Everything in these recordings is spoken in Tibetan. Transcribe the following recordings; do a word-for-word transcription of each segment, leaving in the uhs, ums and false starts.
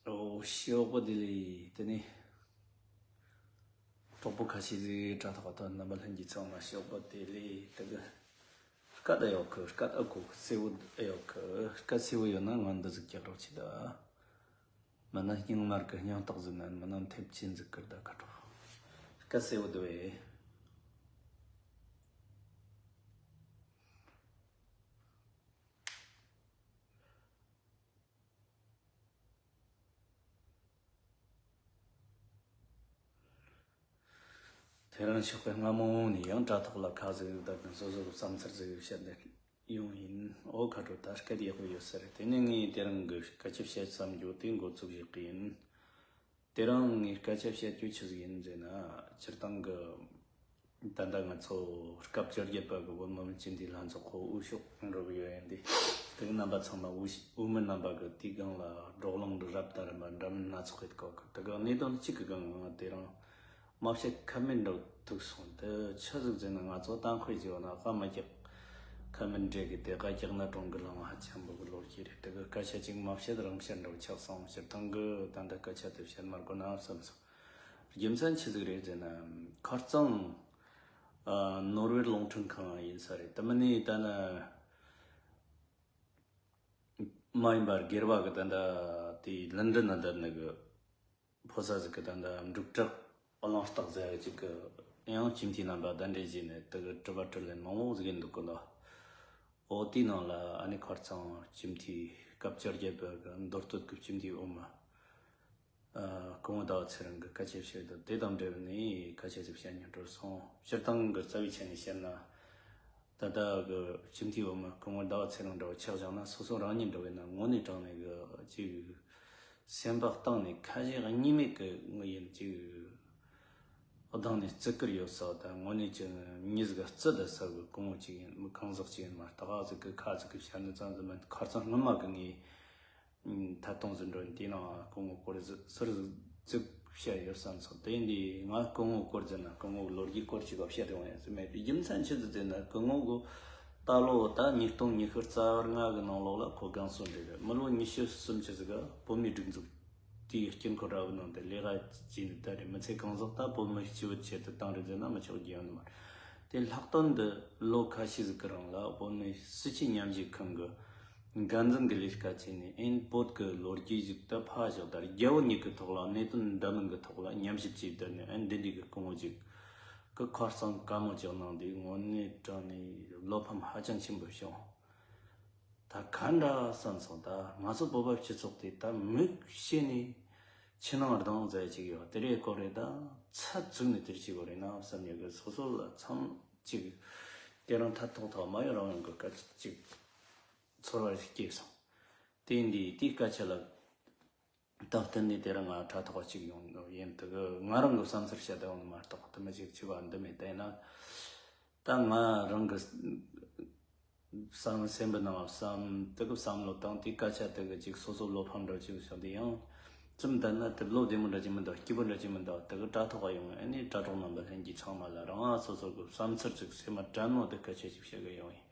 ཨོ་ཞོགས་པ་བདེ་ལེགས། དེ་ནས་གྲོགས་པོ་ཁ་ཤས་ཟིག་དྲ་ཐོག་ཏུ་རྣམ་པ་ལྷན་རྒྱས་ཚང་མ་ཞོགས་པ་བདེ་ལེགས། དེ་གི་སྐད་ཨེ་ཡོད་གི། སྐད་ཨེ་གོ་གི། གསལ་བོ་ཨེ་ཡོད་གི། སྐད་གསལ་བོ་ཡོད་ན་ང་འདི་ཟིག་རྒྱག་རོགས་བྱེད་ད། མིན་ན་སྙིང་དམར་གི་སྙིང་སྟག་ཟིག་ན། མིན་ན་མཐེབ་ཆེན་ཟིག་གི་ད་ཁ་གྲོགས། སྐད་གསལ་བོ་འདུག་ཨེ། དེ་རིང་ཞོགས་པའི་སྔ་མོ་ནས་ཡང་དྲ་ཐོག་ལ་ཁ་ཟིག་བརྡབ་ནས་སོ་སོ་གི་བསམ་ཚུལ་ཟིག་བཤད་ནས་ཡོང་ཡིན། ཨོ་ཁ་དྲོ། ད་སྐད་ཡག་པོ་ཡོད་ས་རེད། དེ་ནས་ངས་དེ་རིང་གི་སྐད་ཆ་བཤད་བསམ་རྒྱུ་དེ་འགོ་བཙུགས་བཞག་གི་ཡིན། དེ་རིང་ངས་སྐད་ཆ་བཤད་རྒྱུ་ཆི་ཟིག་ཡིན་ཟེར་ན། སྤྱིར་བཏང་གི་ད་ལྟ་ང་ཚོ་སྐབས་བཅོ་བརྒྱད་པ་གི་བོད་མི་མང་སྤྱི་འཐུས་ལྷན་ཚོགས་ཁོ་དབུ་ཤོག་འགྲོ་གི་ཡོད་ཡིན་དེ། དེ་གི་རྣམ་པ་ཚང་མ་དབུ་ཤ- དབུ་མི་རྣམ་པ་གི་དེའི་སྒང་ལ་བགྲོ་གླེང་གི་རབ་དང་རིམ་པ་འདྲ་མིན་སྣ་ཚོགས་ཡོད་གོ་གི། དེ་གི་གནད་དོན་གཅིག་གི་སྒང་ང་དེ་རིང་མ་བཤད་ཁ་མེད་འགྲོ་ཐུག་སོང་། དེ་ཆི་ཟིག་ཟེར་ན། ང་ཚོ་ཏང་ཁོས་བྱས་ན་དཔའ་མི་རྒྱག་ཁ་མི་འདྲེ་གི། དེ་ག་རྒྱག་ན་གྲོང་གི་ལང་ཧ་ཆེན་པོ་གི་ལོ་རྒྱུས་རེད། དེ་གི་སྐད་ཆ་གཅིག་མ་བཤད་རང་བཤད་འགྲོ་ཆགས་སོང་། སྤྱིར་བཏང་གི་ད་ལྟ་སྐད་ཆ་དེ་བཤད་མ་དགོས་ན་བསམ་སོང་། རྒྱུ་མཚན་ཆི་ཟིག་རེད་ཟེར་ན། ཁ་རྩང་ཨ་ནོར་ཝེ་རླུང་འཕྲིན་ཁང་ཡིན་ས་རེད། དེ་མིན་ནི་ད་ནི་མ་ཡིན་པར་སྒེར་བ་གི་ད་ལྟ་དེ་ལན་ཀྲན་ན་བསྡད་ནི་གི་ཕོ་གསར་ཟིག་གི་ད་ལྟ་འབྲུག་གྲགས་གླེང་སྟེགས་ཟེར་ཡ་ཅིག་གི་ཡང་སྤྱི་འཐུས་རྣམ་པ་གདན་འདྲེན་བྱས་ནས་དེ་གི་དྲི་བ་དྲིས་ལན་མང་བོ་ཟིག་ཡིན་འདུག་གི་ལ། འོ་དེའི་ནང་ལ་ཨ་ནི་ཁ་རྩང་སྤྱི་འཐུས་སྐབས་བཅོ་བརྒྱད་པ་གི་མདོ་སྟོད་ཀྱི་སྤྱི་འཐུས་འོག་མ་ཨ་སྐུ་ངོ་ཟླ་བ་ཚེ་རིང་གིས་སྐད་ཆ་བཤད་འདུག་དེ་དང་འབྲེལ་ནས་སྐད་ཆ་ཞིག་བཤད་སྙིང་འདོད་སོང་། སྤྱིར་བཏང་གི་རྩ་བའི་ཆ་ནས་བཤད་ན། ད་ལྟ་གི་སྤྱི་འཐུས་འོག་མ་སྐུ་ངོ་ཟླ་བ་ཚེ་རིང་འདྲ་བོ་ཆགས་བཞག་ན། སོ་སོ་རང་ཉིད་འདྲ་བོ་ཡིན་ན་དངོས་གནས་དྲང་གནས་གི་ཅིག་སེམས་པ་གཏིང་ནས་ཁ་ཞེ་གཉིས་མེད་གི་ངོས་ཡིན་ཅིག་གདངས་ནས་བརྩི་བཀུར་ཡོད་ས་དང་། དངོས་གནས་ཀྱི་མྱི་ཟིག་ག་བརྩི་ད་ས་གི་སྐུ་ངོ་ཅིག་ཡིན། མི་གང་ཟག་ཅིག་ཡིན་མ་གཏོགས། ཨ་ཟིག་གི་ཁ་ཟིག་གི་བཤད་ནི་ཙམ་ཟིག་མིན། ཁ་རྩང་སྔོན་མ་གི་ངས་ཐད་གཏོང་ཟིག་འགྲོ་དུས་ནང་སྐུ་ངོ་སྐོར་ཟིག་ཟུར་ཟིག་བཤད་ཡོད་བསམ་སོང་། དེ་འདི་ང་སྐུ་ངོ་སྐོར་ཟེར་ན་སྐུ་ངོ་གི་ལོ་རྒྱུས་སྐོར་ཅིག་ག་བཤད་ཡོང་ཡ་ཟིག་མེད་པའི་རྒྱུ་མཚན་ཆི་ཟིག་ཟེར་ན། སྐུ་ངོ་གི་ད་ལོ་ད་ཉིས་སྟོང་ཉི་ཤུ་རྩ་ལྔ་གི་ནང་ལོགས་ལ་ཁོ་རྒན་གསོ་འདྲ་རེད། མི་ལོ་ཉི་ཤུ་སུམ་ཅུ་ཟིག་ག་བོད་མིའི་སྒྲིག་འཛུགས་དེའི་དཀྱིལ་འཁོར་ར་བའི་ནང་དུ་ལས་ཀ་བྱས་ནས་ད་རེས་མི་ཚེ་གང་ཟག་ད་བོད་མི་སྤྱི་བོའི་ཆེད་དུ་བཏང་རེད་ཟེར་ན་མི་ཆོག་རྒྱུ་ཡོད་ནི་མ་རེད། དེ་ལྷག་དོན་དུ་ལོ་ཁ་ཤས་ཟིག་གི་རིང་ལ་བོད་མི་སྲིད་སྤྱི་ཉམས་ཞིབ་ཁང་གི་འགན་འཛིན་གྱི་ལས་ཀ་བྱས་ནས། ཨེན་བོད་ཀྱི་ལོ་རྒྱུས་ཞིག་ད་ཕར་བཞག་ད་རྒྱ་བོད་གཉིས་ཀྱི་ཐོག་ལ་གནད་དོན་འདྲ་མིན་གྱི་ཐོག་ལ་ཉམས་ཞིབ་བྱས་བསྡད་ནས། ཨེ་འདི་འདྲའི་གི་སྐུ་ངོ་ཅིག་གི་ཁ་རྩང་དཀའ་མོ་ཅིག་གནང་དུས་དངོས་གནས་དྲང་ནས་བློ་ཕམ་ཧ་ཅང་ཆེན་པོ་བྱུང་། ད་ག་འདྲ་བསམ་སོང་། ད་ང་ཚོ་བོད་པ་སྤྱི་ཚོགས་དེ་ད་མི་ཤེས་ནས་ཕྱི་ནང་གདངས་ཟེར་ཅིག་ཡོད། དེ་རེད་སྐོར་རེད། ད་ཚ་བཙུགས་ནས་དེར་ཅིག་གོ་རེད་ན་བསམ་ཡོད་གི། སོ་སོ་ལ་མཚམས་ཅིག་དེ་རིང་ཐད་གཏོང་ཐོག་མ་ཡོང་རང་ཡོང་གི་སྐད་ཅིག་ཚོར་བ་ཞིག་སྐྱེས་སོང་། དེ་འདི་དེའི་སྐད་ཆ་ལ་སྟབས་བསྟུན་ནས་དེ་རིང་ང་དྲ་ཐོག་ཅིག་ཡོང་ཡིན། དེ་གི་ང་རང་གི་བསམ་ཚུལ་བཤད་ད་ཡོང་ནི་མ་གཏོགས་དེ་མི་ཅིག་ཆེ་བ་འདི་མེད། དེ་ན་ད་ང་རང་གི་བསམ་སེམས་པའི་ནང་བསམ་དེ་གི་བསམ་བློ་དང་དེའི་སྐད་ཆ་དེ་གི་ཅིག་སོ་སོ་བློ་ཕམ་འདྲ་ཅིག་བྱུང་། དེ་ཡང་ཙམ་ད་ན་དེ་བློ་བདེ་མོ་འདྲ་ཅིག་མི་འདུག་སྐྱིད་པོ་འདྲ་ཅིག་མི་འདུག་དེ་གི་དྲ་ཐོག་ག་ཡོང་། ཨ་ནི་དྲ་གྲོགས་རྣམ་པ་ལྷན་རྒྱས་ཚང་མ་ལ་རང་ང་སོ་སོ་གི་བསམ་ཚུལ་ཅིག་སེམས་མ་དྲན་ནོ་དེ་སྐད་ཆ་ཅིག་བཤད་གི་ཡོང་ཡིན།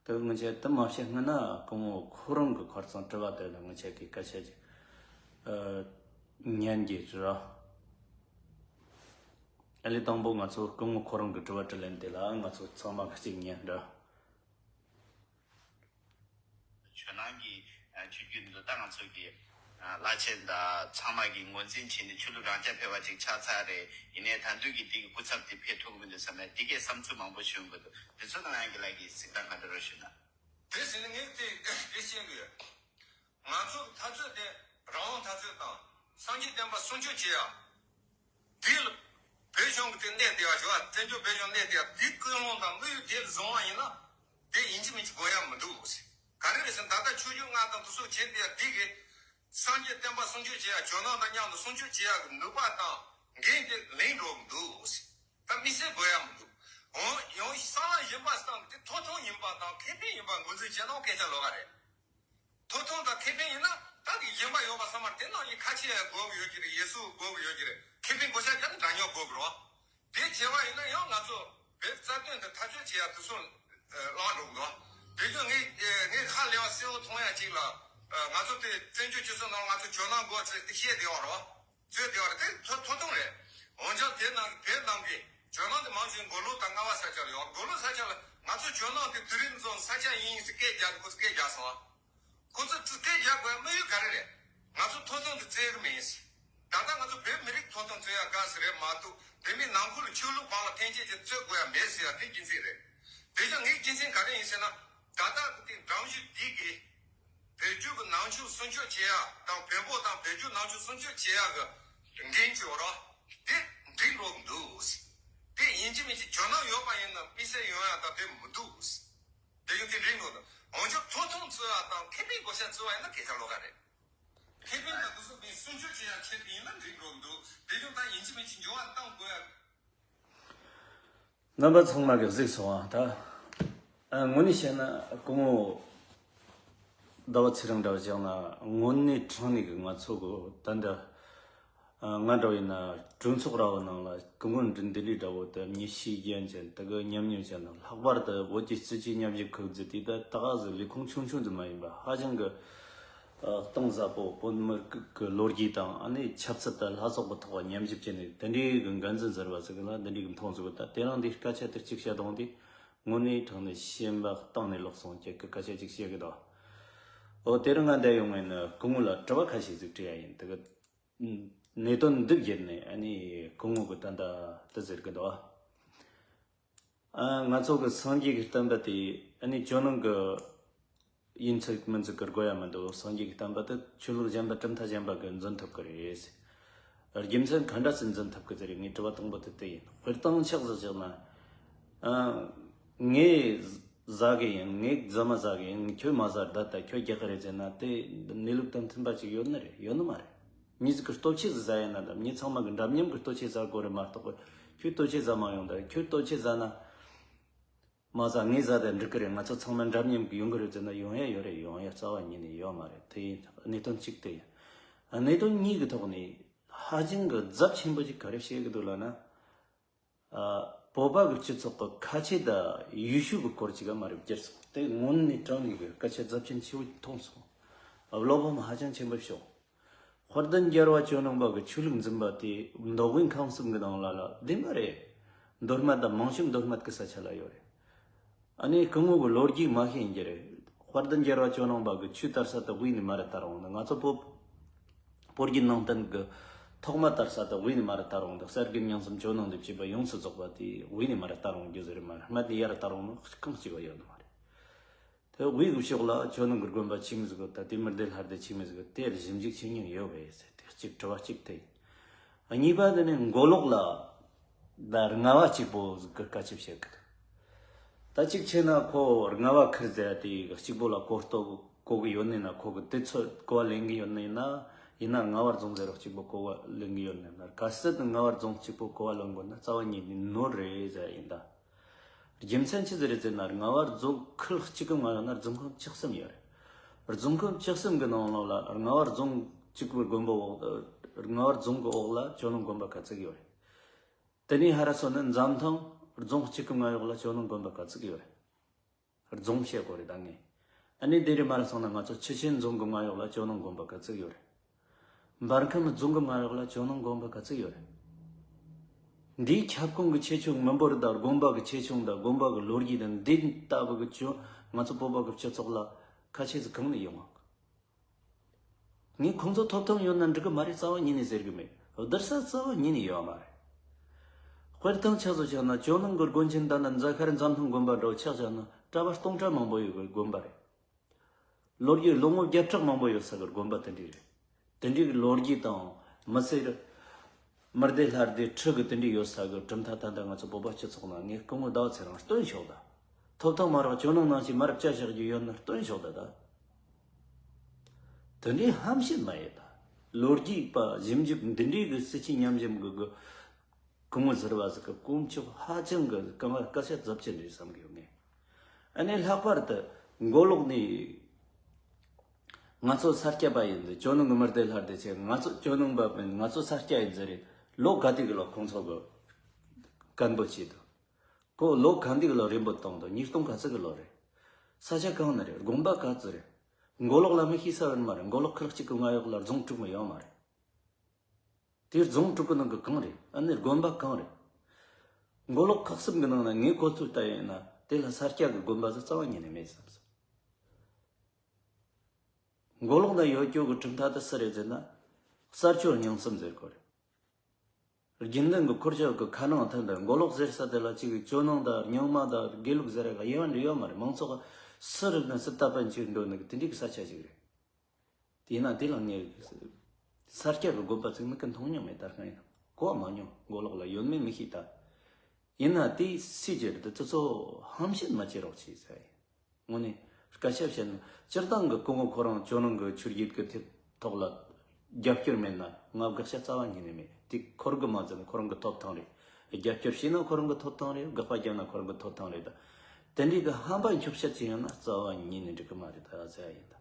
དེ་གི་ངི་ཆ་དེ་མ་བཤད་སྔོན་ན་སྐུ་ངོ་ཁོ་རང་གི་ཁ་རྩང་དྲི་བ་དེ་ལ་ངི་ཆ་གི་སྐད་ཆ་ཅིག་ཨ་ཉན་གི་ར། ཨ་ལེ་དང་པོ་ང་ཚོ་སྐུ་ངོ་ཁོ་རང་གི་དྲི་བ་དྲིས་ལན་དེ་ལ་ང་ཚོ་ཚང་མ་གཅིག་ཉན་ར། ཇོ་ནང་གི་ཨ་ཆོས་བརྒྱུད་འདི་ད་ང་ཚོ་གི་ཨ་བླ་ཆེན་དང་ཚང་མ་གི་ངོས་འཛིན་བྱས་ནས་ཆོས་ལུགས་རང་རྐྱ་འཕེར་བ་ཅིག་ཆགས་ཚར་རེད། ཡིན་ནའི་ད་དུང་གི་དེ་གི་སྐུ་ཚབ་དེ་འཕེལ་ཐུབ་ཀྱི་མི་འདུག་བསམ་ནས་དེ་གའི་བསམ་ཚུལ་མང་པོ་ཞུ་གི་འདུག་དེ་ཚོ་ནང་ཡང་གི་ལ་གི་གཟིགས་སྟངས་ག་འདྲ་རེད་ཞུ་ན། དེ་ཟིན་ནས་ངས་དེ་དེ་ཤེས་གི་ཡོད། ང་ཚོ་གི་འཐབ་རྩོད་དེ་རང་དབང་འཐབ་རྩོད་དང་སངས་རྒྱས་བསྟན་པ་སྲུང་སྐྱོབ་བྱེད་ཡ། དེ་ལ་བོད་གཞུང་གི་དེ་གནས་བསྡད་ཡ་ཞོག་བཙན་བྱོལ་བོད་གཞུང་གནས་བསྡད་ཡ་དེ་ཀུན་སློང་དང་དམིགས་ཡུལ་དེ་ལ་བཟུང་བ་ཡིན་ན་དེ་ཡིན་གཅིག་མིན་གཅིག་དགོས་ཡ་མི་འདུག་ཟེར། ག་རེ་རེད་ཟེར་ན་ད་ལྟ་ཆོས་བརྒྱུད་ལྔ་དང་དེ་ཚོ་བྱེད་བསྡད་ཡ་དེ་གི་སངས་རྒྱས་བསྟན་པ་སྲུང་སྐྱོབ་བྱེད་ཡ་ཇོ་ནང་དང་མཉམ་དུ་སྲུང་སྐྱོབ་བྱེད་ཡ་གི་ནུས་པ་དང་འགན་དེ་ལེན་འགྲོ་གི་འདུག་ཟེར། ད་དམིགས་བསལ་དགོས་ཡ་མི་འདུག་འོ་ཡང་བསམ་བློ་གཞན་པ་བཏང་དེ་ཐོབ་ཐང་ཡིན་པ་དང་ཁེ་ཕན་ཡིན་པ་ངོས་འཛིན་བྱེད་ན་སྐད་ཆ་ལོགས་ཀ་རེད། ཐོབ་ཐང་དང་ཁེ་ཕན་ཡིན་ན་ད་གི་གཞན་པ་ཡོད་པ་ཚང་མར་དེ་ནང་བཞིན་ཁ་ཆེ་ཡ་དགོས་ཀྱི་ཡོད་ཀྱི་རེད། ཡེ་སུ་དགོས་ཀྱི་ཡོད་ཀྱི་རེད། ཁེ་ཕན་དགོས་ས་རྒྱ་ནི་འདྲ་མཉམ་དགོས་ཀྱི་རེད། དེ་བྱས་པ་ཡིན་ན་ཡང་ང་ཚོ་བོད་རྩ་དོན་དུ་འཐབ་རྩོད་བྱེད་ཡ་དེ་ཚོ་བརླག་འགྲོ་གི་འདུག་དེ་བཞིན་ངས་ངས་ཧ་ལས་པ་གསལ་བོ་མཐོང་ཡ་གཅིག་ལ་ ང་ཚོ་དེ་བཙན་བྱོལ་སྤྱི་ཚོགས་ནང་ང་ཚོ་ཇོ་ནང་དགོས་ཚེ་དེ་བཤད་བདེ་བ་རེད་བ། བཙོས་བདེ་བ་རེད། དེ་ཐོ་ཐོ་ཐོང་རེད། འོན་ཀྱང་དེ་ནང་གི་བོད་ནང་གི་ཇོ་ནང་དེ་མང་ཆེ་མགོ་ལོག་དང་རྔ་བ་ས་ཆ་ལ་ཡོད། མགོ་ལོག་ས་ཆ་ལ་ང་ཚོ་ཇོ་ནང་དེ་དེ་རིང་ཚོ་ས་ཆ་ཡིན་ཟེར་སྐད་རྒྱག་ཁོ་ཚོ་སྐད་རྒྱག་སོང་བ། ཁོ་ཚོ་ཚུར་སྐད་རྒྱག་དགོས་ཡ་དམིགས་ཡུལ་ག་རེ་རེད། ང་ཚོ་ཐོ་ཐོང་དེ་བཙལ་གི་མིན། ད་ལྟ་ང་ཚོ་བོད་མི་རིགས་ཐོ་ཐོང་བཙལ་ཡ་དཀའ་ས་རེད་མ་གཏོགས། དེ་མིན་ནང་ཁུལ་ལ་ཆོས་ལུགས་སྒང་ལ་འཐེན་འཁྱེར་གྱི་བཙལ་དགོས་ཡ་མེད་ཟེར་ཡ་དེ་རྒྱུ་མཚན་རེད། དེ་བཞིན་ངའི་རྒྱུ་མཚན་ག་རེ་ཡིན་ཟེར་ན། ད་ལྟ་གི་དེ་འགྲམ་གཞི་འདི་གི་བོད་བརྒྱུད་ཀྱི་ནང་ཆོས་སྲུང་སྐྱོབ་བྱེད་ཡ་དང་། བོན་པོ་དང་བོད་བརྒྱུད་ནང་ཆོས་སྲུང་སྐྱོབ་བྱེད་ཡ་གི་འགན་ཅིག་ཡོད་རེད། དེ་འགྲིག་འགྲོ་གི་འདུག། དེ་ཡིན་གཅིག་མིན་གཅིག་ཇོ་ནང་ཡོད་པ་ཡིན་ན་དམིགས་བསལ་ཡོང་ཡ་ད་དེ་མི་འདུག། དེ་ཡང་དེ་འགྲིག་འགྲོ་འདུག། འོན་ཀྱང་ཐོ་ཐོང་བཙལ་བ་དང་ཁེ་ཕན་གོ་ས་བཙལ་བ་ཡིན་ན་སྐད་ཆ་ལོགས་ཀ་རེད། ཁེ་ཕན་དང་དེ་ཚོ་དེ་སྲུང་སྐྱོབ་བྱེད་ཡ་ཆེད་དུ་ཡིན་ན་འགྲིག་འགྲོ་འདུག། དེ་ཡང་ད་ཡིན་གཅིག་མིན་གཅིག་འགྱུར་བ་གཏང་དགོས་ཡ། རྣམ་པ་ཚང་མ་གི་གཟིགས་སོང་ཨ། ད་ཨ་དངོས་གནས་བཤད་ན་སྐུ་ངོ་ཟླ་བ་ཚེ་རིང་འདྲ་བ་བཞག་ན་དངོས་གནས་དྲང་གནས་གི་ང་ཚོ་གི་ད་འདི་ཨ་ང་འདྲ་བ་ཡིན་ན་གྲོས་ཚོགས་ར་བ་ནང་ལ་སྐུ་ངོ་འདི་འདི་ལི་འདྲ་བོ་དེ་མྱི་ཤེས་རྒྱན་ཅན་དེ་གི་ཉམས་མྱོང་ཅན་དང་ལྷག་པར་དུ་བོད་ཀྱི་སྲིད་ཇུས་ཉམས་ཞིབ་ཁུལ་འཛུལ་དུས་ད་ད་ག་ཟིག་ལས་ཁུངས་ཆུང་ཆུང་དུ་མ་ཡིན་པ་ཧ་ཅང་གི་གཏིང་ཟབ་པོ་བོད་མི་རིགས་ཀྱི་ལོ་རྒྱུས་དང་ཨ་ནི་ཆབ་སྲིད་དང་ལྷ་ཚོགས་ཀྱི་ཐོག་ཉམས་ཞིབ་བྱས་ནས་དེ་འདྲའི་གི་འགན་འཛིན་ཟེར་བ་ཟིག་ལ་འདི་འདྲའི་གི་མཐོང་ཟིག་ད་དེ་རིང་འདི་སྐད་ཆ་དེ་གཅིག་བཤད་དང་དེ་དངོས་གནས་དྲང་ནས་ཞེན་པ་གཏིང་ནས་ལོག་སོང་ཁྱེད་ཀྱི་སྐད་ཆ་གཅིག་བཤད་གི་ད། འོ་དེ་རིང་ང་འདི་ཡོང་ངས་ནི་སྐུ་ངོ་ལ་དྲི་བ་ཁ་ཤས་ཟིག་དྲི་ཡ་ཡིན། དེ་གི་གནད་དོན་འདི་བརྒྱུད་ནས་ཨ་ནི་སྐུ་ངོ་གི་ད་ལྟ་དེ་ཟེར་གི་འདུག། ཨ། ང་ཚོ་གི་སངས་རྒྱས་ཀྱི་བསྟན་པ་དེ་ཨ་ནི་ཇོ་ནང་གི་ཡིན་ཚུལ་མིན་ཚུལ་གི་དགོས་ཡ་མི་འདུག། སངས་རྒྱས་ཀྱི་བསྟན་པ་དེ་ཆོས་ལུགས་གཞན་པ་གྲུབ་མཐའ་གཞན་པ་གི་འཛིན་ཐུབ་གི་རེད། རྒྱུ་མཚན་ག་འདྲ་སེ་འཛིན་ཐུབ་གི་ཟེར་ངའི་དྲི་བ་དང་པོ་དེ་དེ་ཡིན། དཔེར་བཏང་ཆགས་སུ་བཞག་ན། ཨ། ངས་ཟ་གི་ཡིན། ངས་ཟ་མ་ཟ་གི་ཡིན། ཁྱོད་མ་ཟ་ད་ལྟ་ཁྱོད་རྒྱག་གི་རེད་ཟེར་ན་དེ་གནས་ལུགས་དང་མཐུན་པ་ཅིག་ཡོད་ནི་རེད། ཡོད་ནི་མ་རེད། མྱི་ཟིག་གི་ལྟོ་ཆས་ཟིག་ཟ་ཡིན་ན་དང་མྱི་ཚང་མ་གི་འདྲ་མཉམ་གི་ལྟོ་ཆས་ཟ་དགོས་རེད་མ་གཏོགས་ཁྱོད་ལྟོ་ཆས་ཟ་མ་ཡོང་ད། ཁྱོད་ལྟོ་ཆས་ཟ་ན་མ་ཟ་ངས་ཟ་ད་འགྲིག་གི་རེད། ང་ཚོ་ཚང་མ་འདྲ་མཉམ་གི་ཡོང་གི་རེད་ཟེར་ན་ཡོང་ཡ་ཡོད་རེད། ཡོང་ཡ་རྩ་བ་ཉིད་ནས་ཡོད་མ་རེད། དེ་ཡིན་གནད་དོན་གཅིག་དེ་ཡིན། གནད་དོན་གཉིས་ཀྱི་ཐོག་ནས་ཧ་ཅང་གི་རྫབ་ཆེན་པོ་ཅིག་ག་རེ་བཤད་གི་འདུག་ལབ་ན། ཨ། བོད་པ་གི་སྤྱི་ཚོགས་ཀྱི་ཁ་ཆེ་དང་ཡེ་ཤུ་གི་སྐོར་ཅིག་ག་མ་རེད་བསྒྱུར་སོང་། དེ་དངོས་གནས་དྲང་གནས་གི་སྐད་ཆ་རྫབ་ཆེན་ཆེ་བོ་མཐོང་སོང་། ཨ། བློ་ཕམ་ཧ་ཅང་ཆེན་པོ་བྱུང་། དཔལ་ལྡན་རྒྱལ་བ་ཇོ་ནང་པ་གི་ཆོས་ལུགས་འཛིན་པ་དེ་མདོ་དབུས་ཁམས་གསུམ་གི་ནང་ལ་ལ་བདེན་པ་རེད། མདོ་སྨད་དང་མང་ཤོས་མདོ་སྨད་གི་ས་ཆ་ལ་ཡོད་རེད། ཨ་ནི་སྐུ་ངོ་གི་ལོ་རྒྱུས་མ་ཤེས་ཡིན་གྱི་རེད། དཔལ་ལྡན་རྒྱལ་བ་ཇོ་ནང་པ་གི་ཆོས་དར་ས་དེ་དབུས་ནས་མར་ར་དར་འོང་ནི། ང་ཚོ་བོད་བོད་བརྒྱུད་ནང་བསྟན་གི་ཐོག་མ་དར་ས་དེ་དབུས་ནས་མར་ར་དར་འོང་དང་། གསེར་དགུ་རྙིང་གསུམ་ཇོ་ནང་ལས་བྱེད་པ་ཡོངས་སུ་རྫོགས་པ་དེ་དབུས་ནས་མར་ར་དར་འོང་རྒྱུ་ཟེར་མ་རེད། སྨད་ནས་ཡར་ར་དར་འོང་ནི་གང་གཅིག་པ་ཡོད་ནི་མ་རེད། དེ་དབུས་གི་ཕྱོགས་ལ་ཇོ་ནང་གི་དགོན་པ་ཆི་མོ་ཟིག་ཡོད། ད་དེ་མི་སྡེ་ལྷ་སྡེ་ཆི་མོ་ཟིག་ཡོད། དེ་ལ་ཞིབ་འཇུག་བྱེད་མྱོང་ཡོད་པས་ཟེར་ཏེ་གཅིག་དྲི་བ་གཅིག་དེ་ཡིན། གཉིས་པ་དེ་ནི་མགོ་ལོག་ལ་ད་རྔ་བ་གཅིག་པོ་ཟིག་གི་སྐད་ཆ་བཤད་གི་འདུག། ད་གཅིག་བྱས་ན་ཁོ་རྔ་བ་ཁུལ་ཟེར་ཡ་དེ་གཅིག་པོ་ལ་གོ་རྟོགས་གོ་གི་ཡོད་ནི་ན། ཁོ་གི་དེ་ཚོ་གོ་བ་ལེན་གི་ཡོད་ནི་ན། ཡིན་ན་རྔ་བ་རྫོང་ཟེར་རོ་གཅིག་པོ་གོ་བ་ལེན་གི་ཡོད་ནི་ན། གལ་སྲིད་དུ་རྔ་བ་རྫོང་གཅིག་པོ་གོ་བ་ལེན་དགོས་ན་རྩ་བ་ཉིད་ནས་ནོར་རེད་ཟེར་ཡ་ཡིན་ད། རྒྱུ་མཚན་ཅི་ཟིག་རེད་ཟེར་ན། རྔ་བ་རྫོང་ཁུལ་གཅིག་གམ་ཡང་ན་རྫོང་ཁག་བཅུ་གསུམ་ཡོད་རེད། རྫོང་ཁག་བཅུ་གསུམ་གི་ནང་ལོགས་ལ་རྔ་བ་རྫོང་གཅིག་པུའི་དགོན་པ་འོག་རྔ་བ་རྫོང་གི་འོག་ལ་ཇོ་ནང་དགོན་པ་ག་ཚོད་ཡོད་རེད། དེ་ནས་ཧ་ར་སོང་ན་འཛམ་ཐང་རྫོང་གཅིག་གམ་ཡོག་ལ་ཇོ་ནང་དགོན་པ་ག་ཚོད་ཡོད་རེད། རྫོང་བཤད་དགོས་རེད་ད་ངས། ཨ་ནི་དེ་རེད་མ་ར་སོང་ན་ང་ཚོ་ཆུ་ཆེན་རྫོང་གི་མ་ཡོག་ལ་ཇོ་ནང་དགོན་པ་ག་ཚོད་ཡོད་རེད། འབར་ཁམས་རྫོང་གི་མ་ཡོག་ལ་ཇོ་ནང་དགོན་པ་ག་ཚོད་ཡོད་རེད། འདིའི་ཁྱབ་ཁོངས་ཀྱི་ཆེ་ཆུང་མི་འབོར་དང་དགོན་པ་གི་ཆེ་ཆུང་དང་དགོན་པ་གི་ལོ་རྒྱུས་དང་འདི་ལྟ་བུ་གི་ཆོས་ང་ཚོ་བོད་པ་གི་སྤྱི་ཚོགས་ལ་ཁ་ཆེ་ཟིག་གང་ནས་ཡོང་ང་། ངས་ཁོང་ཚོ་ཐོབ་ཐང་ཡོད་ན་འགྲིག་གི་མ་རེད་རྩ་བ་ཉིད་ནས་ཟེར་གི་མེད། བསྡུར་ས་རྩ་བ་ཉིད་ནས་ཡོད་མ་རེད། དཔེར་བཏང་ཆ་བཞག་ན་ཇོ་ནང་གི་དགོན་ཆེན་ད་ནི་རྫ་མཁར་འཛམ་ཐང་དགོན་པ་འདྲ་བོ་ཆ་བཞག་ན་གྲྭ་པ་སྟོང་ཕྲག་མང་པོ་ཡོད་པའི་དགོན་པ་རེད། ལོ་རྒྱུས་ལོ་ངོ་བརྒྱ་ཕྲག་མང་པོ་ཡོད་ས་གི་དགོན་པ་དེ་འདྲ་རེད། དེ་འདྲའི་གི་ལོ་རྒྱུས་དང་མི་སེར། མི་སྡེ་ལྷ་སྡེ་ཁྲི་གི་དེ་འདྲའི་ཡོད་ས་གི་གྲུབ་མཐའ་ད་ལྟ་ང་ཚོ་བོད་པ་སྤྱི་ཚོགས་ནང་ངས་སྐུ་ངོ་ཟླ་བ་ཚེ་རིང་སྟོན་ཆོག་ད། ཐོབ་ཐང་མ་རག་ཇོ་ནང་ནང་བཞིན་མར་བཅའ་བཞག་རྒྱུ་ཡོད་ན་སྟོན་ཆོག་ད་ད། དེ་འདྲའི་ཧམ་བཤད་མ་ཡེད་ད། ལོ་རྒྱུས་པ་ཞིབ་འཇུག་འདི་འདྲའི་གི་སྲིད་ཇུས་ཉམས་ཞིབ་གི་གི་སྐུ་ངོ་ཟེར་བ་ཟིག་གི་དཀོན་མཆོག་ཧ་ཅང་གི་སྐུ་ངོ་སྐད་ཆ་རྫབ་ཆེན་རེད་བསམ་གི་ཡོད་ངས། ཨ་ནི་ལྷག་པར་དུ་མགོ་ལོག་ནས་ང་ཚོ་ས་སྐྱ་པ་ཡིན་ཟེར། ཇོ་ནང་གི་མི་སྡེ་ལྷ་སྡེ་ཆེ། ང་ཚོ་ཇོ་ནང་པ་མིན། ང་ཚོ་ས་སྐྱ་ཡིན་ཟེར་རེད། ལོ་ག་དུས་གི་ལོ་ཁོང་ཚོ་གི་སྐད་འབོད་བྱས་འདུག། ཁོ་ལོ་ག་འདི་གི་ལོ་རིན་པོ་གཏོང་དུ་ཉིས་སྟོང་ག་ཚོད་གི་ལོ་རེད། ས་ཆ་གང་ནས་རེད། དགོན་པ་ག་ཚོད་རེད། མགོ་ལོག་ལ་མི་ཤེས་ས་ཡོད་མ་རེད། མགོ་ལོག་ཁག་གཅིག་གི་ང་ཡོག་ལ་རྫོང་དྲུག་མི་ཡོད་མ་རེད། དེའི་རྫོང་དྲུག་གི་ནང་གི་གང་རེད། ཨ་ནི་དགོན་པ་གང་རེད། མགོ་ལོག་ཁག་གསུམ་གི་ནང་ན་ངས་གོ་ཚོད་ལྟ་ཡིན་ན་དེ་ལ་ས་སྐྱ་གི་དགོན་པ་ཟིག་རྩ་བ་ཉིད་ནས་མེད་བསམ་སོང་། མགོ་ལོག་ན་ཡོད་རྒྱུ་གི་གྲུབ་མཐའ་དེ་སུ་རེད་ཟེར་ན། གསར་བཅོས་རྙིང་གསུམ་ཟེར་གོ་རེད། རྒྱུན་ལྡན་གྱི་འཁོར་ཆགས་ཀྱི་ཁ་ནང་ཐོན་པའི་མགོ་ལོག་ཟེར་ས་དེ་ལ་གཅིག་གི་ཇོ་ནང་དང་རྙིང་མ་དང་དགེ་ལུགས་ཟེར་ཡག་དབྱེ་བ་འདྲ་ཡོད་མ་རེད། མང་ཚོགས་སུ་རིག་ན་སུ་ལྟ་པན་གཅིག་འགྲོ་ནི་གི་དེ་འདྲའི་གི་ས་ཆ་ཞིག་རེད། དེས་ན་དེ་ལ་ངས་ས་སྐྱ་གི་དགོན་པ་ཚིག་མི་ཀི་མཐོང་མྱོང་མེད། ད་སྔ་ཡིན་གོ་བ་མ་མྱོང་། མགོ་ལོག་ལ་ཡོད་མེད་མི་ཤེས་ད། ཡིན་ན་དེའི་སྲིད་ཇུས་དེ་ཚོ་ཧམ་བཤད་མ་བྱེད་རོགས་བྱེད་ཟེར་ཡིན། དངོས་གནས་སྐད་ཆ་བཤད་ན་སྤྱིར་བཏང་གི་སྐུ་ངོ་ཁོ་རང་ཇོ་ནང་གི་ཆོས་བརྒྱུད་ཀྱི་ཐད་ཐོག་ལ་རྒྱབ་སྐྱོར་མེད་ན་ང་དགག་བྱ་རྩ་བ་ཉིད་ནས་མེད། དེ་ཁོ་རང་གི་མ་ཚད་ན་ཁོ་རང་གི་ཐོབ་ཐང་རེད། རྒྱབ་སྐྱོར་བྱས་ན་ཁོ་རང་གི་ཐོབ་ཐང་རེད། དགག་པ་བརྒྱབ་ན་ཁོ་རང་གི་ཐོབ་ཐང་རེད། ད་དེ་འདྲའི་གི་ཧམ་པ་འཁྱོག་བཤད་ཅིག་ཡོད་ན་རྩ་བ་ཉིད་ནས་འགྲིག་གི་མ་རེད་ད་ཟེར་ཡ་ཡིན་ད།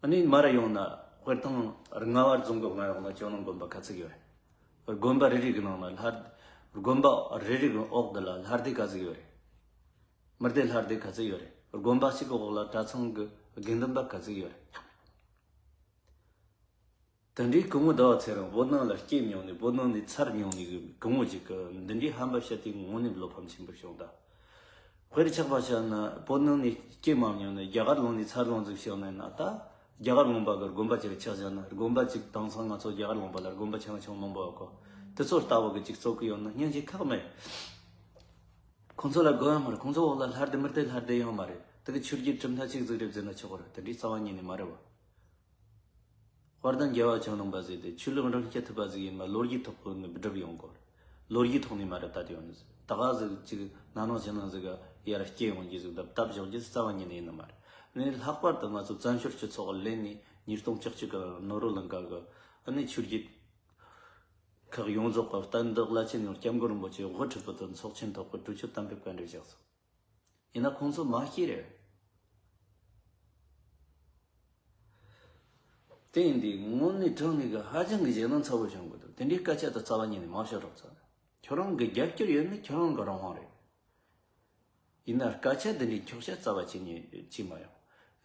ཨ་ནི་མར་ཡོང་ན་དཔེར་ཐང་རྔ་བ་རྫོང་གི་མར་ཡོང་ན་ཇོ་ནང་དགོན་པ་ག་ཚོད་ཡོད་རེད། དགོན་པ་རེ་རེ་གི་ནང་ན་ལྷ། དགོན་པ་རེ་རེ་གི་འོག་འདི་ལ་ལྷ་སྡེ་ག་ཚོད་ཡོད་རེད། མི་སྡེ་ལྷ་སྡེ་ག་ཚོད་ཡོད་རེད། དགོན་པ་གཅིག་གི་འོག་ལ་གྲྭ་ཚང་གི་དགེ་འདུན་པ་ག་ཚོད་ཡོད་རེད། དེ་འདྲའི་སྐུ་ངོ་ཟླ་བ་ཚེ་རིང་བོད་ནང་ལ་སྐྱེས་མྱོང་ནས་བོད་ནང་ནས་འཚར་མྱོང་ནས་གི་སྐུ་ངོ་ཅིག་གི་འདི་འདྲའི་ཧམ་པ་བཤད་དེ་དངོས་གནས་བློ་ཕམ་ཆེན་པོ་བྱུང་ད། དཔེར་ཆགས་པ་བཤད་ན་བོད་ནང་ནས་སྐྱེས་མ་མྱོང་ནས་རྒྱ་གར་ལུང་ནས་འཚར་ལོངས་ཟིག་བྱུང་ནས་ན་ད། རྒྱ་གར་ལུང་པ་གི་དགོན་པ་ཅིག་ཆགས་བཞག་ན་དགོན་པ་ཅིག་དེང་སང་ང་ཚོ་རྒྱ་གར་ལུང་པ་ལ་དགོན་པ་ཆུང་ཆུང་མང་པོ་ཡོད་གོ། དེ་ཚོ་ལྟ་བུ་གི་ཅིག་གཙོ་གི་ཡོད་ན་སྙིང་རྗེ་ཁག་མེད། ཁོང་ཚོ་ལ་དགོས་ཡ་མ་རེད། ཁོང་ཚོ་འོག་ལ་ལྷ་སྡེ་མི་སྡེ་ལྷ་སྡེ་ཡོད་མ་རེད། དེ་གི་ཆོས་བརྒྱུད་གྲུབ་མཐའ་གཅིག་ཟིག་རེད་ཟེར་ན་ཆོག་གི་རེད། དེ་འདྲའི་རྩ་བ་ཉིད་ནས་མ་རེད་བ། དཔལ་ལྡན་རྒྱལ་བ་ཇོ་ནང་པ་ཟེར་ཏེ་ཆོས་ལུགས་འབྲིང་སྐྱེ་ཐུབ་པ་ཟིག་ཡིན་ན་ལོ་རྒྱུས་ཐོག་གི་ནས་སྒྲུབ་ཡོང་དགོས། ལོ་རྒྱུས་ཐོག་ནས་མ་རེད་ད། དེ་ཡོང་ནས་ད་ག་ཟིག་ཅིག་ན་ནིང་གཞེས་ནིང་ཟིག་ག་ཡར་སྐྱེས་ཡོང་རྒྱུ་ཟིག་ད་སྟབས་བཞག་རྒྱུ་རྩ་བ་ཉིད་ནས་ཡིན་ནི་མ་རེད། ཨ་ནི་ལྷག་པར་དུ་ང་ཚོ་བཙན་བྱོལ་སྤྱི་ཚོགས་ལ་ལན་ནས་ཉིས་སྟོང་བཅུ་གཅིག་གི་ནོར་བུ་གླིང་ག་གི་ཨ་ནི་ཆོས་བརྒྱུད་ཁག་ཡོངས་རྫོགས་ཀྱི་བསྟན་བདག་བླ་ཆེན་ཡང་སྐྱབས་མགོན་རིན་པོ་ཆེ་དབུ་ཁྲིད་པོ་དང་ཚོགས་ཆེན་ཐོག་གི་གྲོས་ཆོད་གཏན་འབེབས་ག་འདྲ་བཞག་སོང་། ཡིན་ན་ཁོང་ཚོ་མ་ཤེས་རེད། དེ་ཡིན་དུས་དངོས་གནས་དྲང་གནས་ཀྱི་ཧ་ཅང་གི་ཞེད་སྣང་ཚ་བོ་བྱུང་གི་འདུག་དེ་འདྲའི་སྐད་ཆ་དེ་རྩ་བ་ཉིད་ནས་མ་བཤད་རོགས་ཚ། ཁྱོད་རང་གི་རྒྱབ་སྐྱོར་ཡོད་ན་ཁྱོད་རང་གི་རང་དབང་རེད། ཡིན་ན་སྐད་ཆ་འདི་འདྲའི་འཁྱོག་བཤད་རྩ་བ་ཉིད་ནས་བྱེད་མ་ཡོང་།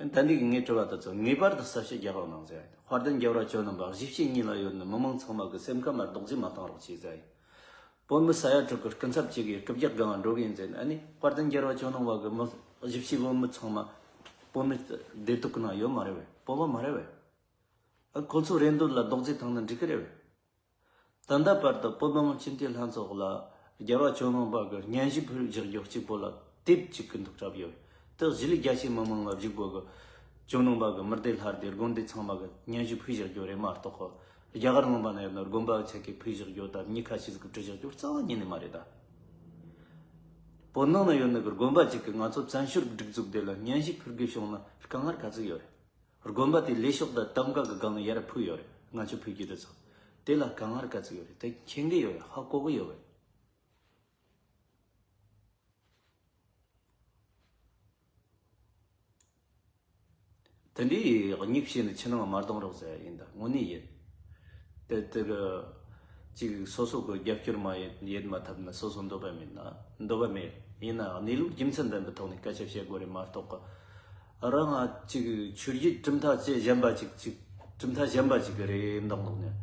ད་འདི་གི་ངའི་དྲི་བ་དེ་ཚོ་ངེས་པར་དུ་གསལ་བཤད་རྒྱག་རོགས་གནང་ཟེར། དཔལ་ལྡན་རྒྱལ་བ་ཇོ་ནང་པ་གཞིས་བྱེས་གཉིས་ལ་ཡོད་ནི་མི་མང་ཚང་མ་གི་སེམས་ཁམས་ལ་རྡོག་རྫིས་མ་བཏང་རོགས་བྱེད་ཟེར། བོད་མི་ས་ཡ་དྲུག་གི་སྐུ་ཚབ་ཅིག་གིས་རྐུབ་བཀྱག་སྒང་ལ་འགྲོ་གི་ཡིན་ཟེར་ནས། ཨ་ནི་དཔལ་ལྡན་རྒྱལ་བ་ཇོ་ནང་པ་གི་མི་གཞིས་བྱེས་བོད་མི་ཚང་མ་བོད་མི་བདེ་སྡུག་གི་ནང་ཡོད་མ་རེད་བས། བོད་པ་མ་རེད་བས། ཨ་ཁོ་ཚོའི་རེ་འདོད་ལ་རྡོག་རྫིས་བཏང་ན་འགྲིག་གི་རེད་བས། ད་ལྟ་བར་དུ་བོད་མི་མང་སྤྱི་འཐུས་ལྷན་ཚོགས་ལ་རྒྱལ་བ་ཇོ་ནང་པ་གི་སྙན་ཞུ་ཕུལ་བཞག་རྒྱུ་གཅིག་པོ་ལ་དེབ་གཅིག་གི་འདུག་གྲབས་ཡོད། དེ་གཞིས་ལུས་རྒྱ་ཆེའི་མི་མང་ལ་གཞིས་བོད་གི་ཇོ་ནང་པ་གི་མི་སྡེ་ལྷ་སྡེ་དགོན་སྡེ་ཚང་མ་གི་སྙན་ཞུ་ཕུལ་བཞག་རྒྱུ་རེད་མ་གཏོགས། རྒྱ་གར་ལུང་པ་ན་ཡོད་ན་དགོན་པ་ཆེ་གི་ཕུལ་བཞག་རྒྱུ་དང་མི་ཁ་ཤས་ཟིག་གི་བྲིས་བཞག་རྒྱུ་རྩ་བ་ཉིད་ནས་མ་རེད་ད། བོད་ནང་ན་ཡོད་ནི་གི་དགོན་པ་གཅིག་གི་ང་ཚོ་བཙན་བྱོལ་སྒྲིག་འཛུགས་དེ་ལ་སྙན་ཞུ་ཕུལ་དགོས་བྱུང་ན་དཀའ་ངལ་ག་ཚོད་ཡོད་རེད། དགོན་པ་དེ་ལས་ཤོག་དང་གདམ་ག་གི་སྒང་ནས་ཡར་ཕུལ་ཡོད་རེད། ང་ཚོས་ཕུལ་རྒྱུ་དེ་ཚོ་དེ་ལ་དཀའ་ངལ་ག་ཚོད་ཡོད་རེད། དེ་མཁྱེན་གི་ཡོད་རེད། ཧ་གོ་གི་ཡོད་རེད། དེ་འདྲའི་སྙིགས་བྱས་ནས་ཕྱི་ནང་མ་གཏོང་རོགས་ཟེར་ཡ་ཡིན་ད། དངོས་གནས་ཡིན། དེ་དེ་གི་ཅིག་སོ་སོ་གི་རྒྱབ་སྐྱོར་མ་ཡེད་ཡེད་མ་ཐུབ་ན་སོ་སོ་འདོད་པ་མེད་ན་འདོད་པ་མེད། ཡིན་ན་གནས་ལུགས་རྒྱུ་མཚན་ལྡན་པའི་ཐོག་ནས་སྐད་ཆ་བཤད་དགོས་རེད་མ་གཏོགས། རང་ང་ཅིག་ཆོས་བརྒྱུད་གྲུབ་མཐའ་ཅི་གཞན་པ་ཅིག་ཅིག་གྲུབ་མཐའ་གཞན་པ་ཅིག་གི་རེད་འདོགས་འདོགས་ནས།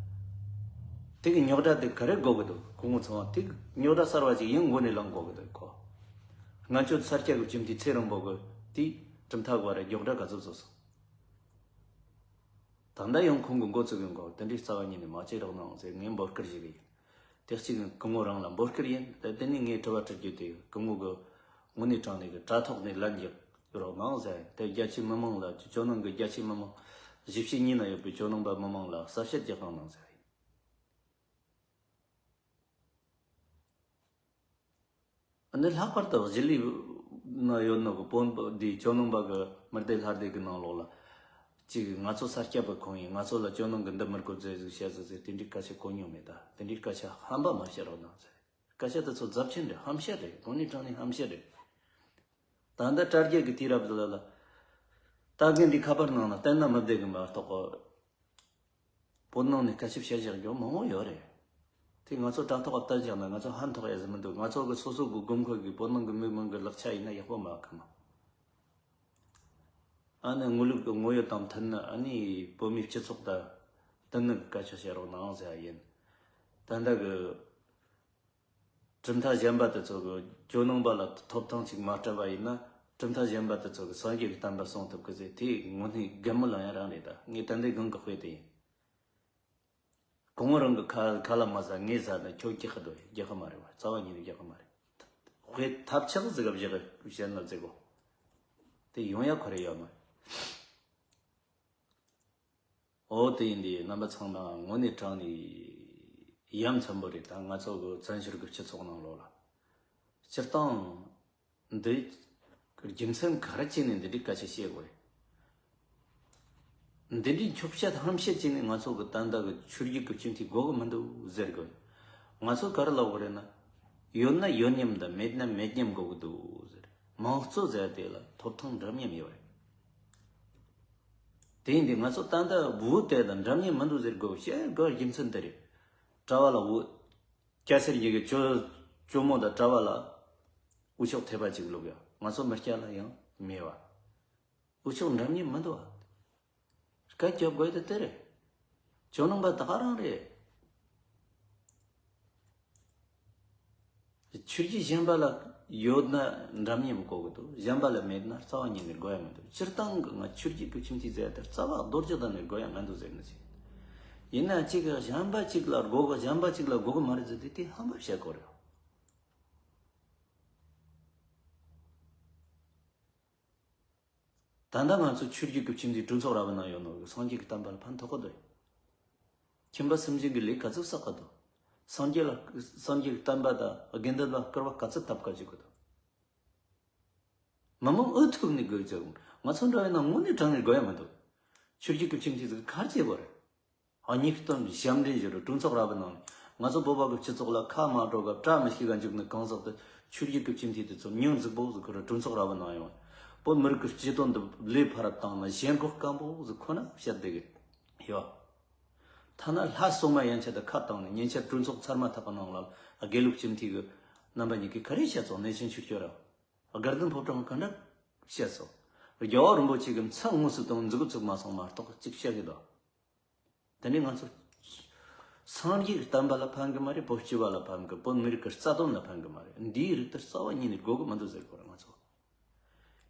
དེ་གི་རྙོག་དྲ་དེ་ག་རེ་དགོས་གི་འདུག་སྐུ་ངོ་ཚང་མ་དེ་གི་རྙོག་དྲ་གསར་བ་ཅིག་ཡང་མགོ་ནས་ལངས་དགོས་གི་འདུག་གོ། སྔ་ཆད་ས་སྐྱ་གི་སྤྱི་འཐུས་ཚེ་རིང་པོ་གི་དེ་གྲུབ་མཐའ་གི་བར་རྙོག་དྲ་ག་ཚོད་བཟོ་སོང་། ད་ལྟ་ཡང་ཁོང་གི་འགོ་བཙུགས་ཡོང་གོ། དེ་འདྲའི་རྩ་བ་ཉིད་ནས་མ་བྱེད་རོགས་གནང་ཟེར་ངས་འབོད་སྐུལ་ཞུ་གི་ཡིན། དེ་གཅིག་སྐུ་ངོ་རང་ལ་འབོད་སྐུལ་ཡིན། དེ་དེ་ནས་ངས་དྲི་བ་དྲི་རྒྱུ་དེ་སྐུ་ངོ་གི་དངོས་གནས་དྲང་གནས་ཀྱི་དྲ་ཐོག་ནས་ལན་རྒྱག་རོགས་གནང་ཟེར། དེ་རྒྱ་ཆེའི་མི་མང་ལ་ཇོ་ནང་གི་རྒྱ་ཆེའི་མི་མང་གཞིས་བྱེས་གཉིས་ན་ཡོད་པའི་ཇོ་ནང་པ་མི་མང་ལ་གསལ་བཤད་རྒྱག་རོགས་གནང་ཟེར། ཨ་ནི་ལྷག་པར་དུ་གཞིས་ལུས་ན་ཡོད་ནོ་གི་བོད་འདིའི་ཇོ་ནང་པ་གི་མི་སྡེ་ལྷ་སྡེ་གི་ནང་ལོགས་ལ་ཅིག་ང་ཚོ་ས་སྐྱ་པའི་ཁོངས་ཡིན། ང་ཚོ་ལ་ཇོ་ནང་གི་འདི་མི་དགོས་ཟེར་ཟིག་བཤད་ཟིག་ཟེར་དེ་འདྲའི་སྐད་ཆ་གོ་མྱོང་མེད་ད། དེ་འདྲའི་སྐད་ཆ་ཧམ་པ་མ་བཤད་རོགས་གནང་ཟེར། སྐད་ཆ་དེ་ཚོ་རྫབ་ཆེན་རེད། ཧམ་བཤད་རེད། དངོས་གནས་དྲང་གནས་ཧམ་བཤད་རེད། ད་ལྟ་དྲ་རྒྱ་གི་དུས་རབས་ལ་ལ་ད་གིན་འདི་ཁ་པར་ནང་ལ་བལྟས་ན་མི་བདེ་གི་མ་གཏོགས། བོད་ནང་ནས་སྐད་ཆ་བཤད་བཞག་རྒྱུ་མང་བོ་ཡོད་རེད། དེ་ང་ཚོ་དྲ་ཐོག་བལྟས་བཞག་ན་ང་ཚོ་ཕན་ཐོགས་ཡ་ཟིག་མི་འདུག་ང་ཚོ་གི་སོ་སོ་གི་དགོས་མཁོ་གི་བོད་ནང་གི་མི་མང་གི་ལག་ཆ་ཡིན་ན་ཡག་པོ་མ་ཁ་མ། ཨ་ནི་དངོས་ལུགས་ཀྱི་དངོས་ཡོད་དང་མཐུན་ནི། ཨ་ནི་བོད་མིའི་སྤྱི་ཚོགས་དང་བསྟུན་ནི་གི་སྐད་ཆ་བཤད་རོགས་གནང་ཟེར་ཡ་ཡིན། ད་ལྟ་གི་གྲུབ་མཐའ་གཞན་པ་དེ་ཚོ་གི་ཇོ་ནང་པ་ལ་ཐོབ་ཐང་ཅིག་མ་སྤྲད་པ་ཡིན་ན། གྲུབ་མཐའ་གཞན་པ་དེ་ཚོ་གི་སངས་རྒྱས་ཀྱི་བསྟན་པ་སྲུང་ཐུབ་གི་ཟེར། དེ་དངོས་གནས་རྒན་མོ་ལ་ཡང་རང་རེད། ད་ངས་ད་ལྟའི་སྒང་གི་དཔེ་དེ་ཡིན། གོང་བུ་རང་གི་ཁ་ཁ་ལ་མ་ཟ་ངས་ཟ་ན་ཁྱོད་སྐྱིད་ཁ་འདུག་རྒྱག་གི་མ་རེད་བ། རྩ་བ་ཉིད་ནས་རྒྱག་གི་མ་རེད། དཔེ་ཐབས་ཆག་ཟིག་ག་བཞག་བཤད་ན་ཟིག་གོ། དེ་ཡོང་ཡ་ཁོ་རེ་ཡོད་མ་རེད། འོ་དེ་ཡིན་དུས་རྣམ་པ་ཚང་མ་དངོས་གནས་དྲང་ནས་ཡ་མཚན་པོ་རེད། ད་ང་ཚོ་གི་བཙན་བྱོལ་གི་སྤྱི་ཚོགས་ནང་ལོགས་ལ་སྤྱིར་བཏང་འདི་རྒྱུ་མཚན་ག་རེ་བྱས་ནས་འདི་འདྲའི་སྐད་ཆ་བཤད་དགོས་རེད། འདི་འདྲའི་འཁྱོག་བཤད་ཧམ་བཤད་བྱས་ནས་ང་ཚོ་གི་ད་ལྟ་གི་ཆོས་བརྒྱུད་ཀྱི་སྤྱི་འཐུས་དགོས་གི་མི་འདུག་ཟེར་གི། ང་ཚོ་ག་རེ་ལབ་དགོས་རེད་ན། ཡོད་ན་ཡོད་མཉམ་དང་མེད་ན་མེད་མཉམ་དགོས་གི་འདུག་ཟེར། མང་གཙོ་ཟེར་དེ་ལ་ཐོབ་ཐང་འདྲ་མཉམ་ཡོད་རེད། དེ་ཡིན་དུས་ང་ཚོ་ད་ལྟ་བོད་དེ་དང་འདྲ་མཉམ་མི་འདུག་ཟེར་དགོས་བཤད་དགོས་རྒྱུ་མཚན་དེ་རེད། གྲྭ་བ་ལ་བོད། སྐྱ་སེར་གྱི་གི་ཇོ་ཇོ་མོ་དང་གྲྭ་བ་ལ་འུ་ཅག་ཐེ་བ་གཅིག་ལུག་ཡ། ང་ཚོ་མི་སྐྱ་ལ་ཡང་མེད་བ། འུ་ཅག་འདྲ་མཉམ་མི་འདུག་བ། སྐད་རྒྱབ་དགོས་དེ་དེ་རེད། ཇོ་ནང་པ་ད་ག་རང་རེད། ཆོས་བརྒྱུད་གཞན་པ་ལ་ཡོད་ན་འདྲ་མཉམ་དགོས་གི་འདུག་གཞན་པ་ལ་མེད་ན་རྩ་བ་ཉིད་ནས་དགོས་ཡ་མི་འདུག་སྤྱིར་བཏང་གི་ང་ཆོས་བརྒྱུད་ཀྱི་སྤྱི་འཐུས་ཟེར་ཡ་དེ་རྩ་བ་རྡོ་རྗེ་གདན་ནས་དགོས་ཡ་མི་འདུག་ཟེར་ནི་ཟིག་ཡིན་ན་གཅིག་གཞན་པ་གཅིག་ལ་དགོས་གི། གཞན་པ་གཅིག་ལ་དགོས་གི་མ་རེད་ཟེར་དུས་དེ་ཧམ་པ་བཤད་དགོས་རེད། ད་ལྟ་ང་ཚོ་ཆོས་བརྒྱུད་ཀྱི་སྤྱི་འཐུས་གྲོས་ཚོགས་ར་བའི་ནང་ཡོད་ནོ་གི་སངས་རྒྱས་ཀྱི་བསྟན་པ་ལ་ཕན་ཐོགས་གི་འདུག་ཁྱིམ་པ་སུམ་བརྒྱ་གི་ལས་ག་ཚོད་བསགས་གི་འདུག་སངས་རྒྱས་ལ་སངས་རྒྱས་ཀྱི་བསྟན་པ་དང་དགེ་འདུན་པ་སྐུར་བ་ག་ཚོད་བཏབ་ག་བཅུག་གི་འདུག་མི་མང་འུ་ཐུག་ནས་དགོས་ཀྱང་ང་ཚོ་འདྲ་བའི་ནང་དངོས་གནས་དྲང་ནས་དགོས་ཡ་མི་འདུག་ཆོས་བརྒྱུད་ཀྱི་སྤྱི་འཐུས་ཟིག་ག་རེ་བྱེད་དགོས་རེད། ཨ། ཉིས་སྟོང་ཞབས་འདྲེན་བཞུགས་རུ་གྲོས་ཚོགས་ར་བའི་ནང་ང་ཚོ་བོད་པ་གི་སྤྱི་ཚོགས་ལ་ཁ་མ་འགྲོ་གི་བཀྲ་མི་ཤིས་ག་འཇུག་ནི་གང་ཟག་དེ་ཆོས་བརྒྱུད་ཀྱི་སྤྱི་འཐུས་དེ་ཚོ་མྱིང་རྫིག་པོ་ཟིག་ཁོ་ར་གྲོས་ཚོགས་ར་བའི་ནང་ཡོང་། བོད་མི་རིགས་ཀྱི་སྤྱི་དོན་དུ་ལས་ཕར་བཏང་ན་ཞེན་ཁོག་སྐམ་པོ་ཟིག་ཁོ་ན་བཤད་བསྡད་གི་ཡོད། ཐ་ན་ལྷ་སྲུང་མ་ཡན་ཆད་དུ་ཁ་བཏང་ནས་ཉེ་ཆར་གྲོས་ཚོགས་ཚར་མ་ཐག་གི་ནང་ལ་དགེ་ལུགས་སྤྱི་འཐུས་གི་རྣམ་པ་གཉིས་ཀྱིས་ག་རེ་བཤད་སོང་། གནས་ཆེན་ཆོས་སྐྱོང་ར་དགའ་ལྡན་ཕོ་བྲང་ག་འདྲ་བཤད་སོང་། རྒྱལ་བ་རིན་པོ་ཆེ་གི་མཚན་དངོས་སུ་དང་མཛུབ་གུ་བཙུགས་མ་སོང་མ་གཏོགས་གཅིག་བཤད་གི་འདུག་དེ་ནས་ང་ཚོ་སངས་རྒྱས་ཀྱི་བསྟན་པ་ལ་ཕན་གི་མ་རེད། བོད་སྤྱི་པ་ལ་ཕན་གི། བོད་མི་རིགས་ཀྱི་རྩ་དོན་ལ་ཕན་གི་མ་རེད། འདིའི་རིགས་དེ་རྩ་བ་ཉིད་ནས་དགོས་གི་མི་འདུག་ཟེར་གོ་ར་ང་ཚོ།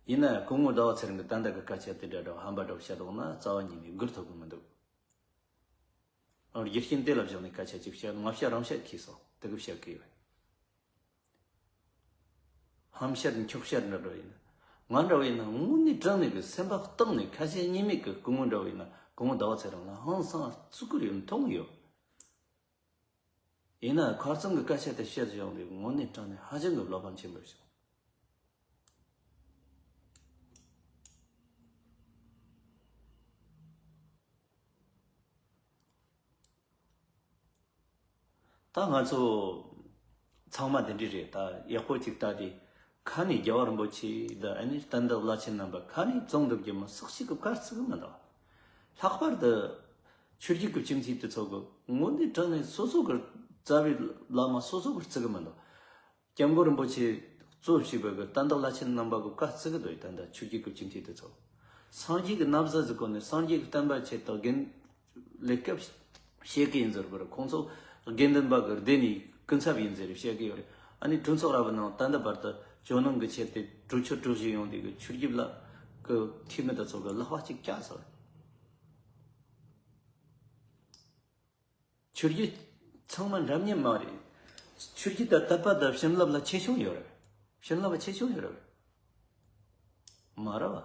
ཡིན་ན་སྐུ་ངོ་ཟླ་བ་ཚེ་རིང་གི་ད་ལྟ་གི་སྐད་ཆ་དེ་འདྲ་འདྲ་བ་ཧམ་པ་འདྲ་བ་བཤད་འདུག་ན་རྩ་བ་ཉིད་ནས་སྒུར་ཐུབ་གི་མི་འདུག་རྒྱུ་རྐྱེན་དེ་ལ་བཞག་ནས་སྐད་ཆ་གཅིག་བཤད། ང་བཤད་རང་བཤད་ཁེལ་སོང་། དེ་གི་བཤད་གི་ཡོད། ཧམ་བཤད་འཁྱོག་བཤད་འདྲ་འདྲ་ཡིན་ན། ང་འདྲ་བ་ཡིན་ན་དངོས་གནས་དྲང་གནས་ཀྱི་སེམས་པ་གཏིང་ནས་ཁ་ཞེ་གཉིས་མེད་ཀྱི་སྐུ་ངོ་འདྲ་བ་ཡིན་ན་སྐུ་ངོ་ཟླ་བ་ཚེ་རིང་ལ་ཧང་སང་བརྩི་བཀུར་ཡོད། མཐོང་ཡོད། ཡིན་ན་ཁ་རྩང་གི་སྐད་ཆ་དེ་བཤད་བཞག་འདུག་དངོས་གནས་དྲང་གནས་ཧ་ཅང་གི་བློ་ཕམ་ཆེན་པོ་བྱུང་། ད་ང་ཚོ་ཚང་མ་དེ་འདྲ་རེད། ད་ཡག་པོ་ཅིག་ལྟ་དེ། ཁ་ནས་རྒྱལ་བ་རིན་པོ་ཆེ་དང་ཨ་ནི་བསྟན་བདག་བླ་ཆེན་རྣམ་པ་ཁ་ནས་བཙོང་འདུག་རྒྱུ་མ་སོགས་ཤིག་གི་བཀའ་བརྩི་གི་མི་འདུག་ལྷག་པར་དུ་ཆོས་བརྒྱུད་ཀྱི་སྤྱི་འཐུས་དེ་ཚོ་གི་དངོས་གནས་དྲང་གནས་སོ་སོ་གི་རྩ་བའི་བླ་མ་སོ་སོ་གི་བརྩི་གི་མི་འདུག་སྐྱབས་མགོན་རིན་པོ་ཆེ་གཙོ་བྱས་པའི་གི་བསྟན་བདག་བླ་ཆེན་རྣམ་པ་གི་བཀའ་བརྩི་གི་འདུག་ད་ལྟ་ཆོས་བརྒྱུད་ཀྱི་སྤྱི་འཐུས་དེ་ཚོ། སངས་རྒྱས་ཀྱི་རྣམ་གཞག་ཟིག་གོ་ནས་སངས་རྒྱས་ཀྱི་བསྟན་པ་ཆེད་དུ་རྒན་ལས་ཀ་བྱེད་ཀྱི་ཡིན་ཟེར་གི་རེད། ཁོང་ཚོ་དགེ་འདུན་པ་གི་སྡེ་ནས་སྐུ་ཚབ་ཡིན་ཟེར་བཤད་གི་ཡོད་རེད། ཨ་ནི་གྲོས་ཚོགས་ར་བའི་ནང་ད་ལྟ་བར་དུ་ཇོ་ནང་གི་ཆེད་དུ་གྲོས་ཆོད་གྲོས་གཞི་ཡོང་དུས་གི་ཆོས་བརྒྱུད་ལ་གི་འཐུས་མི་དེ་ཚོ་གི་ལག་པ་གཅིག་བཀྱག་སོང་། ཆོས་བརྒྱུད་ཚང་མ་འདྲ་མཉམ་མ་རེད། ཆོས་བརྒྱུད་དང་དད་པ་དང་བྱིན་རླབས་ལ་ཆེ་ཆུང་ཡོད་རེད། བྱིན་རླབས་ཆེ་ཆུང་ཡོད་རེད། མ་རེད་བ།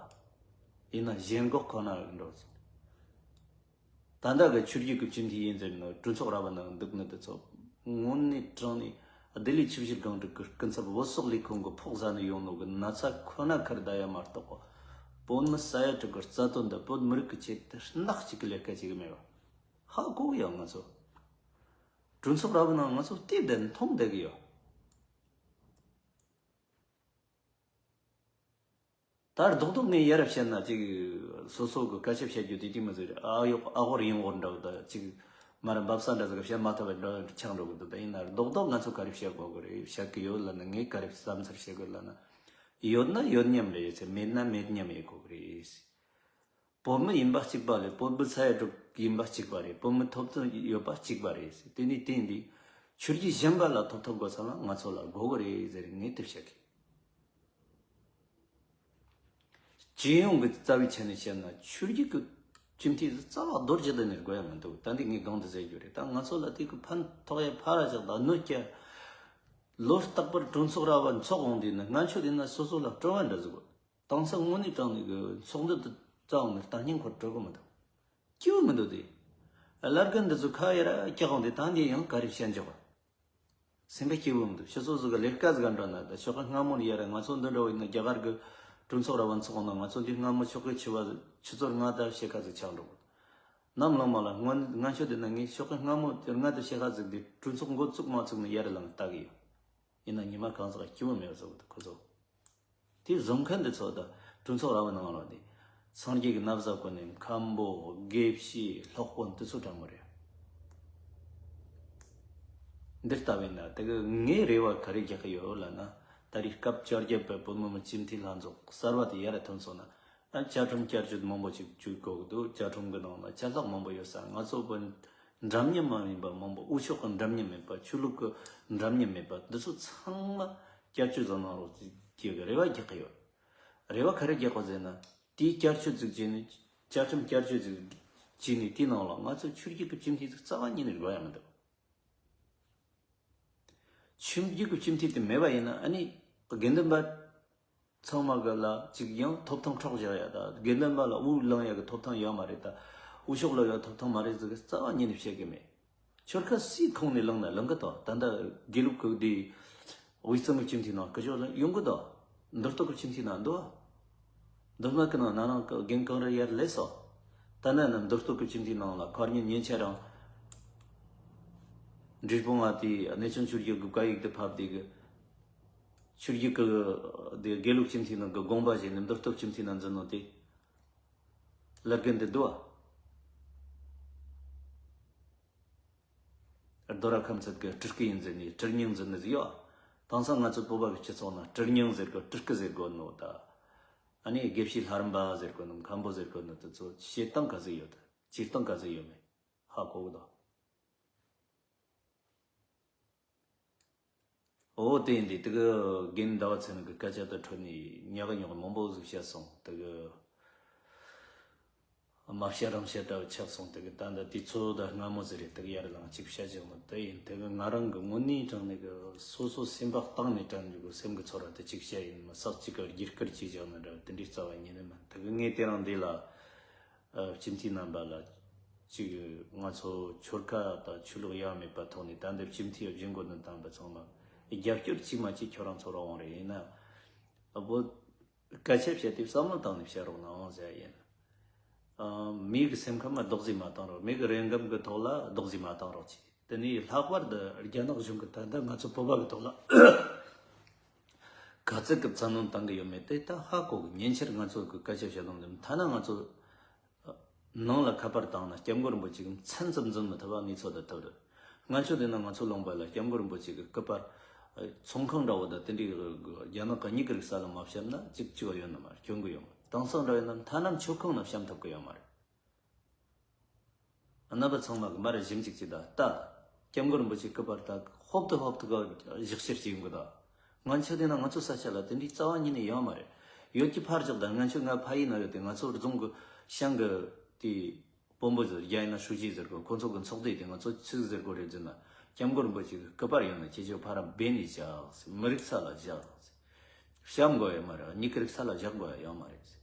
ཡིན་ན་ཞེན་ཁོག་ཁོ་ན་འགྲོ་ཟིན། ད་ལྟ་གི་ཆོས་བརྒྱུད་ཀྱི་སྤྱི་འཐུས་ཡིན་ཟེར་ན་གྲོས་ཚོགས་ར་བ་ནང་འདུག་ནི་དེ་ཚོ་དངོས་གནས་དྲང་ནས་ལྡི་ལི་ཆུ་བཞི་སྒང་དྲུག་གི་སྐུ་ཚབ་བོད་སོག་ལས་ཁུངས་ཀྱི་ཕོགས་ཟ་ནས་ཡོང་ནོ་གི་ན་ཚ་ཁོ་ན་ཁར་བསྡད་ཡ་མ་གཏོགས་བོད་མི་ས་ཡ་དྲུག་གི་རྩ་དོན་དང་བོད་མི་རིགས་ཀྱི་ཆེད་དུ་སྣག་གཅིག་གི་ལས་ཀ་བྱེད་གི་མེད་བ། ཧ་གོ་གི་ཡོད་ང་ཚོ། གྲོས་ཚོགས་ར་བའི་ནང་ང་ཚོ་བལྟས་བསྡད་མཐོང་བསྡད་གི་ཡོད། ད་རྡོག་རྡོག་ངས་ཡར་བཤད་ན་ཅིག་སོ་སོ་གི་སྐད་ཆ་བཤད་རྒྱུ་དེ་དེ་མི་ཟེར། ཨ་ཡོག་ཨ་ཧོར་ཡིན་ཧོར་འདྲ་བོ་ད་ཅིག་མ་ར་འབབ་ས་འདྲ་ཟིག་བཤད་མ་ཐུབ་པ་འདྲ་ཆགས་འགྲོ་གི་འདུག་ད་ཡིན་ན་རྡོག་རྡོག་ང་ཚོ་ག་རེ་བཤད་དགོས་གི་རེད། བཤད་གི་ཡོད་ལ་ན་ངས་ག་རེ་བསམ་ཚུལ་བཤད་དགོས་ལ་ན། ཡོད་ན་ཡོད་མཉམ་རེད་ཟེར། མེད་ན་མེད་མཉམ་ཡེད་དགོས་གི་རེད། བོད་མི་ཡིན་པ་གཅིག་པ་རེད། བོད་མི་ས་ཡ་དྲུག་ཡིན་པ་གཅིག་པ་རེད། བོད་མི་ཐོབ་ཐང་ཡོད་པ་གཅིག་པ་རེད། དེ་ནས་དེ་འདི་ཆོས་བརྒྱུད་གཞན་པ་ལ་ཐོབ་ཐང་དགོས་ས་ལ་ང་ཚོ་ལ་དགོས་གི་རེད་ཟེར་ངས་དེ་བཤད་གི། སྤྱི་ཡོངས་ཀྱི་རྩ་བའི་ཆ་ནས་བཤད་ན་ཆོས་བརྒྱུད་ཀྱི་སྤྱི་འཐུས་སུ་རྩ་བ་རྡོ་རྗེ་གདན་ནས་དགོས་ཡ་མི་འདུག་ད་འདི་ངས་གོང་དུ་ཟེར་རྒྱུ་རེད། ད་ང་ཚོ་ལ་དེ་གི་ཕན་ཐོགས་ཡ་ཕར་བཞག་ད་གནོད་སྐྱེལ། ལོ་རྟག་པར་གྲོས་ཚོགས་ར་བ་འཚོགས་འོང་དུས་ན་ང་ཆོ་དེ་ན་སོ་སོ་ལ་སྤྲོ་བ་འདྲ་ཟིག་གོ། དེང་སང་དངོས་གནས་དྲང་ནས་གི་ཚོགས་འདུ་དུ་བཙལ་འོང་ནས་ལྟ་སྙིང་ཁོར་སྤྲོ་གི་མི་འདུག་སྐྱིད་པོ་མི་འདུག་དེ། བླ་རྒན་འདི་ཚོ་ཁ་ཡར་སྐྱག་འོང་དེ་ད་འདི་ཡང་ག་རེ་བཤད་འཇོག་ག་སེམས་པ་སྐྱིད་པོ་མི་འདུག་སྤྱི་ཚོགས་ཟིག་གི་ལས་ཀ་ཟིག་ག་འགྲོ་ན་ད་ཞོགས་ཀ་སྔ་མོ་ནས་ཡར་ང་ཚོ་འདི་འདྲ་བོ་ཡིན་ན་རྒྱ་གར་གི་གྲོས་ཚོགས་ར་བ་འཚོགས་ན་ང་ཚོ་འདི་སྔ་མོ་ཞོགས་ཀའི་ཆུ་བ་ཆུ་ཚོད་ལྔ་དང་ཕྱེད་ཀ་ཟིག་ཆགས་འགྲོ་གི། ནམ་ལངས་མ་ལ་སྔོན་ང་ཆོ་འདི་ན་ངས་ཞོགས་ཀ་སྔ་མོ་དེ་ལྔ་དང་ཕྱེད་ཀ་ཟིག་འདི་གྲོས་ཚོགས་འགོ་བཙུགས་མ་བཙུགས་ནས་ཡར་ལངས་ལྟ་གི་ཡོད། ཡིན་ན་ཉི་མ་གང་ཟག་སྐྱིད་པོ་མེད་པ་བཟོ་གི་འདུག་ཁོ་ཚོ། དེ་བཟོ་མཁན་འདི་ཚོ་དང་གྲོས་ཚོགས་ར་བ་ནང་ལ་དེ་སངས་རྒྱས་ཀྱི་ན་བཟའ་གོན་ནས་མཁན་པོ་དགེ་བཤེས་སློབ་དཔོན་དེ་ཚོ་འདྲ་མོ་རེད། འདི་ལྟ་བས་ན་དེ་གི་ངའི་རེ་བ་ག་རེ་རྒྱག་གི་ཡོད་ལབ་ན། ད་རེས་སྐབས་བཅོ་བརྒྱད་པའི་བོད་མི་མང་སྤྱི་འཐུས་ལྷན་ཚོགས་གསར་བ་དེ་ཡར་ཐོན་སོང་ན། ཨ་བཅའ་ཁྲིམས་བསྐྱར་བཅོས་མང་པོ་ཅིག་བཅོས་དགོས་ཀྱི་འདུག་བཅའ་ཁྲིམས་ཀྱི་ནང་ལ་ཅ་ལག་མང་པོ་ཡོད་ས། ང་ཚོ་བོད་འདྲ་མཉམ་མ་ཡིན་པ་མང་པོ། དབུ་ཕྱོགས་ཀྱི་འདྲ་མཉམ་མེད་པ། ཆོས་ལུགས་ཀྱི་འདྲ་མཉམ་མེད་པ། འདི་ཚོ་ཚང་མ་བསྐྱར་བཅོས་ཟིག་གནང་རོགས་ཅེས་ཀྱི་རེ་བ་རྒྱག་གི་ཡོད། རེ་བ་ག་རེ་རྒྱག་གོ་ཟེར་ན། དེའི་བསྐྱར་བཅོས་ཅིག་བྱས་ནས་བཅའ་ཁྲིམས་བསྐྱར་བཅོས་ཅིག་བྱས་ནས་དེའི་ནང་ལ་ང་ཚོ་ཆོས་བརྒྱུད་ཀྱི་སྤྱི་འཐུས་ཅིག་རྩ་བ་ཉིད་ནས་དགོས་ཡ་མི་འདུག་ཆོས་བརྒྱུད་ཀྱི་སྤྱི་འཐུས་དེ་མེད་པ་ཡིན་ན་ཨ་ནི་དགེ་འདུན་པ་ཚང་མ་གི་ལ་ཅིག་ཡང་ཐོབ་ཐང་འཕྲོག་བཞག་ཡ། ད་དགེ་འདུན་པ་ལ་དབུ་ལེན་ཡ་གི་ཐོབ་ཐང་ཡོད་མ་རེད། ད་དབུ་ཤོག་ལ་ཡ་ཐོབ་ཐང་མ་རེད་ཟེར་གི་རྩ་བ་ཉིད་ནས་བཤད་གི་མེད། ཆོལ་ཁ་སུའི་ཁོངས་ནས་ལེན་ན་ལེན་གི་དོ། ད་ལྟ་དགེ་ལུགས་ཀྱི་དེ་དབུས་གཙང་གི་སྤྱི་འཐུས་ནང་སྐུ་ཞབས་ལ་ཡོང་གི་དོ། མདོ་སྟོད་ཀྱི་སྤྱི་འཐུས་ནང་འདུག་བ། མདོ་སྨད་ཀྱི་ནང་ན་ནང་གི་རྒན་གངས་རི་ཡར་ལས་སོ། ད་ནས་ན་མདོ་སྟོད་ཀྱི་སྤྱི་འཐུས་ནང་ལ་ཁར་ཉིན་ཉིན་ཆད་རང་འབྲས་སྤུངས་ང་དེ་གནས་ཆུང་ཆོས་བརྒྱུད་ཀྱི་བཀའ་ཡིག་དེ་ཕབ་དེ་གི་ཆོས་བརྒྱུད་ཀྱི་དེ་དགེ་ལུགས་སྤྱི་འཐུས་ནང་གི་དགོངས་པ་བཞེས་ནས་མདོ་སྟོད་སྤྱི་འཐུས་ནང་འཛིན་ནོ་དེ་བླ་རྒན་དེ་འདུག་བ། རྡོ་ར་ཁམས་ཚན་གྱི་སྤྲུལ་སྐུ་ཡིན་ཟེར་ནས་སྤྲུལ་སྙིང་འཛིན་ནི་ཟིག་ཡོད། དེང་སང་ང་ཚོ་བོད་པ་གི་སྤྱི་ཚོགས་ནང་སྤྲུལ་སྙིང་ཟེར་གོ་སྤྲུལ་སྐུ་ཟེར་གོ་ནོ་ད། ཨ་ནི་དགེ་བཤེས་ལྷ་རམས་པ་ཟེར་གོ་ནོ་མཁན་པོ་ཟེར་གོ་ནོ་དེ་ཚོ་བྱེད་སྟངས་ག་ཟིག་ཡོད། བྱེད་སྟངས་ག་ཟིག་ཡོད་མེད་ཧ་གོ་གི་དོ། འོ་དེ་ཡིན་དུས་དེ་གི་རྒན་ཟླ་བ་ཚེ་རིང་གི་སྐད་ཆ་དེ་འཕྲོད་ནས་ཉག་གི་ཉོག་གི་མང་པོ་ཟིག་བཤད་སོང་། དེ་གི་མ་བཤད་རང་བཤད་འདྲ་བོ་ཆགས་སོང་། དེ་གི་ད་ལྟ་དུས་ཚོད་ད་སྔ་མོ་ཟིག་རེད། དེ་གི་ཡར་ལངས་ཅིག་བཤད་ཅིག་ནི་དེ་ཡིན། དེ་གི་ང་རང་གི་དངོས་གནས་དྲང་གནས་གི་སོ་སོ་སེམས་པ་གཏིང་ནས་དྲན་རྒྱུ་གི་སེམས་གི་ཚོར་བ་དེ་ཅིག་བཤད་ཡིན། མི་ཟག་ཅིག་གི་རྒྱུད་སྐུར་ཅིག་བཞག་ནི་འདྲ་བོ་དེ་འདྲའི་རྩ་བ་ཉིད་ནས་མིན། དེ་གི་ངས་དེ་རིང་འདི་ལ་ཨ་སྤྱི་འཐུས་རྣམ་པ་ལ་ཅིག་ང་ཚོ་ཆོལ་ཁ་དང་ཆོས་ལུགས་ཡ་མེད་པ་ཐོག་ནས་ད་འདི་སྤྱི་འཐུས་བཞེངས་དགོས་ནི་དང་པ་ཚང་མ་རྒྱབ་སྐྱོར་ཅིག་མ་ཅིག་ཁྱོད་རང་ཚོ་རང་དབང་རེད། ཡིན་ན་བོད་སྐད་ཆ་བཤད་དུས་བསམ་བློ་བཏང་ནས་བཤད་རོགས་གནང་ཟེར་ཡ་ཡིན། ཨ་མི་གི་སེམས་ཁམས་ལ་རྡོག་རྫིས་མ་བཏང་རོགས། མི་གི་རེ་འགམ་གི་ཐོག་ལ་རྡོག་རྫིས་མ་བཏང་རོགས་གྱིས། དེ་ནས་ལྷག་པར་དུ་རྒྱ་ནག་གཞུང་གི་ད་ལྟ་ང་ཚོ་བོད་པ་གི་ཐོག་ལ་ག་ཚོད་ཀྱི་བཙན་གནོན་བཏང་གི་ཡོད་མེད་དེ་ད་ཧ་གོ་གི། ཉིན་ཕྱིར་ང་ཚོ་གི་སྐད་ཆ་བཤད་དང་ལེན་ཐ་ན་ང་ཚོ་ནང་ལ་ཁ་པར་བཏང་ན་སྐྱབས་མགོན་རིན་པོ་ཆེ་གི་མཚན་ཙམ་འཛིན་མི་ཐུབ་པ་གནས་ཚུལ་དེ་ཐུབ་རེད། ང་ཚོ་དེ་ན་ང་ཚོ་ལུང་པ་ལ་སྐྱབས་མགོན་རིན་པོ་ཆེ་གི་སྐུ་པར་ཚོང་ཁང་འདྲ་བོ་དང་དེ་འདྲའི་རྒྱ་ནག་གི་མྱིག་གི་རིག་ས་ལ་མ་བཤམས་ན་གཅིག་གཅིག་ཡོད་ནི་མ་རེད། སྐྱོན་གི་ཡོད་མ་རེད། དེང་སང་འདྲ་ཡིན་ན་ཐ་ན་མཆོད་ཁང་ན་བཤམས་ཐུབ་གི་ཡོད་མ་རེད། རྣམ་པ་ཚང་མ་གི་མར་ཞིབ་འཇུག་ཅིག་ད་ལྟ། སྐྱབས་མགོན་རིན་པོ་ཆེ་སྐུ་པར་ད་ཧོབ་ཏུ་ཧོབ་ཏུ་ག་བཞག་ཕྱིར་ཅིག་ཡོང་གི་ད། ང་ཚོ་དེ་ན་ང་ཚོ་ས་ཆ་ལ་དེ་འདྲའི་རྩ་བ་ཉིད་ནས་ཡོད་མ་རེད། ཡོད་ཀྱི་ཕར་བཞག་ད་ང་ཚོ་ང་ཕ་ཡུལ་ན་ཡོད་དེ་ང་ཚོ་རྫོང་གི་ཤང་གི་དེ་དཔོན་པོ་ཟེར་རྒྱ་ཡིན་ན་ཧྲུའུ་ཅི་ཟེར་གོ། ཁོ་ཚོ་གི་ཚོགས་སྡེ་དེ་ང་ཚོ་ཆི་ཟིག་ཟེར་གོ་རེད་ཟེར་ན། སྐྱབས་མགོན་རིན་པོ་ཆེ་གི་སྐུ་པར་ཡོད་ན་ཁྱེད་ཚོ་ཕར་ར་སྦས་ནས་བཞག་ཟེར། མི་རིག་ས་ལ་བཞག་ཟེར། བཤམས་དགོས་ཡོད་མ་རེད། མྱིག་གི་རིག་ས་ལ་བཞག་དགོས་ཡ་ཡོད་མ་རེད་ཟེར།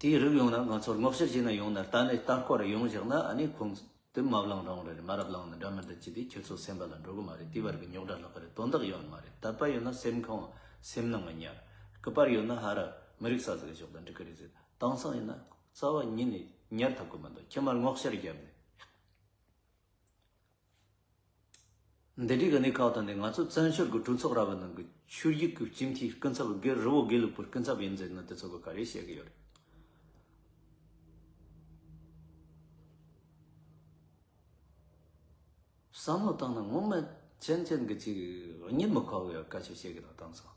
དེའི་རིགས་ཡོང་ན་ང་ཚོར་སྔོག་བཤེར་བྱས་ན་ཡོང་ན་ལྟ་ནས་ལྟ་སྐོར་ཡོང་བཞག་ན་ཨ་ནི་ཁོང་དེ་མ་བླངས་རང་རེད། མ་རབས་བླངས་ན་འདྲ་མི་འདྲ་ཅི་དེ་ཁྱེད་ཚོ་སེམས་པ་ལ་འགྲོ་གི་མ་རེད། དེ་བར་གི་རྙོག་དྲ་ལྷག་གི་རེད། དོན་དག་ཡོད་མ་རེད། དད་པ་ཡོད་ན་སེམས་ཁོང་སེམས་ནང་གི་ཉར། སྐུ་པར་ཡོད་ན་ཧ་ར་མི་རིག་ས་ཟིག་གི་ཕྱོགས་དང་འགྲིག་གི་རེད་ཟེར། དེང་སང་ཡིན་ན་རྩ་བ་ཉིད་ནས་ཉར་ཐུབ་གི་མི་འདུག་ཁྱེད་མར་སྔོག་བཤེར་བརྒྱབ་ནས། འདི་འདྲའི་གི་གནས་ཁག་དང་ནི་ང་ཚོ་བཙན་བྱོལ་གྱི་གྲོས་ཚོགས་ར་བ་ནང་གི་ཆོས་བརྒྱུད་ཀྱི་སྤྱི་འཐུས་སྐུ་ཚབ་དགེ་རི་བོ་དགེ་ལུགས་པའི་སྐུ་ཚབ་ཡིན་ཟེར་ན་དེ་ཚོ་གི་ག་རེ་བཤད་གི་ཡོད་རེད། བསམ་བློ་བཏང་ན་ངོ་མ་ཅན་ཅན་གི་ཅིག་གཉིད་མི་ཁུག་གི་ཡོད། སྐད་ཆ་བཤད་གི་དང་བཏང་སོང་།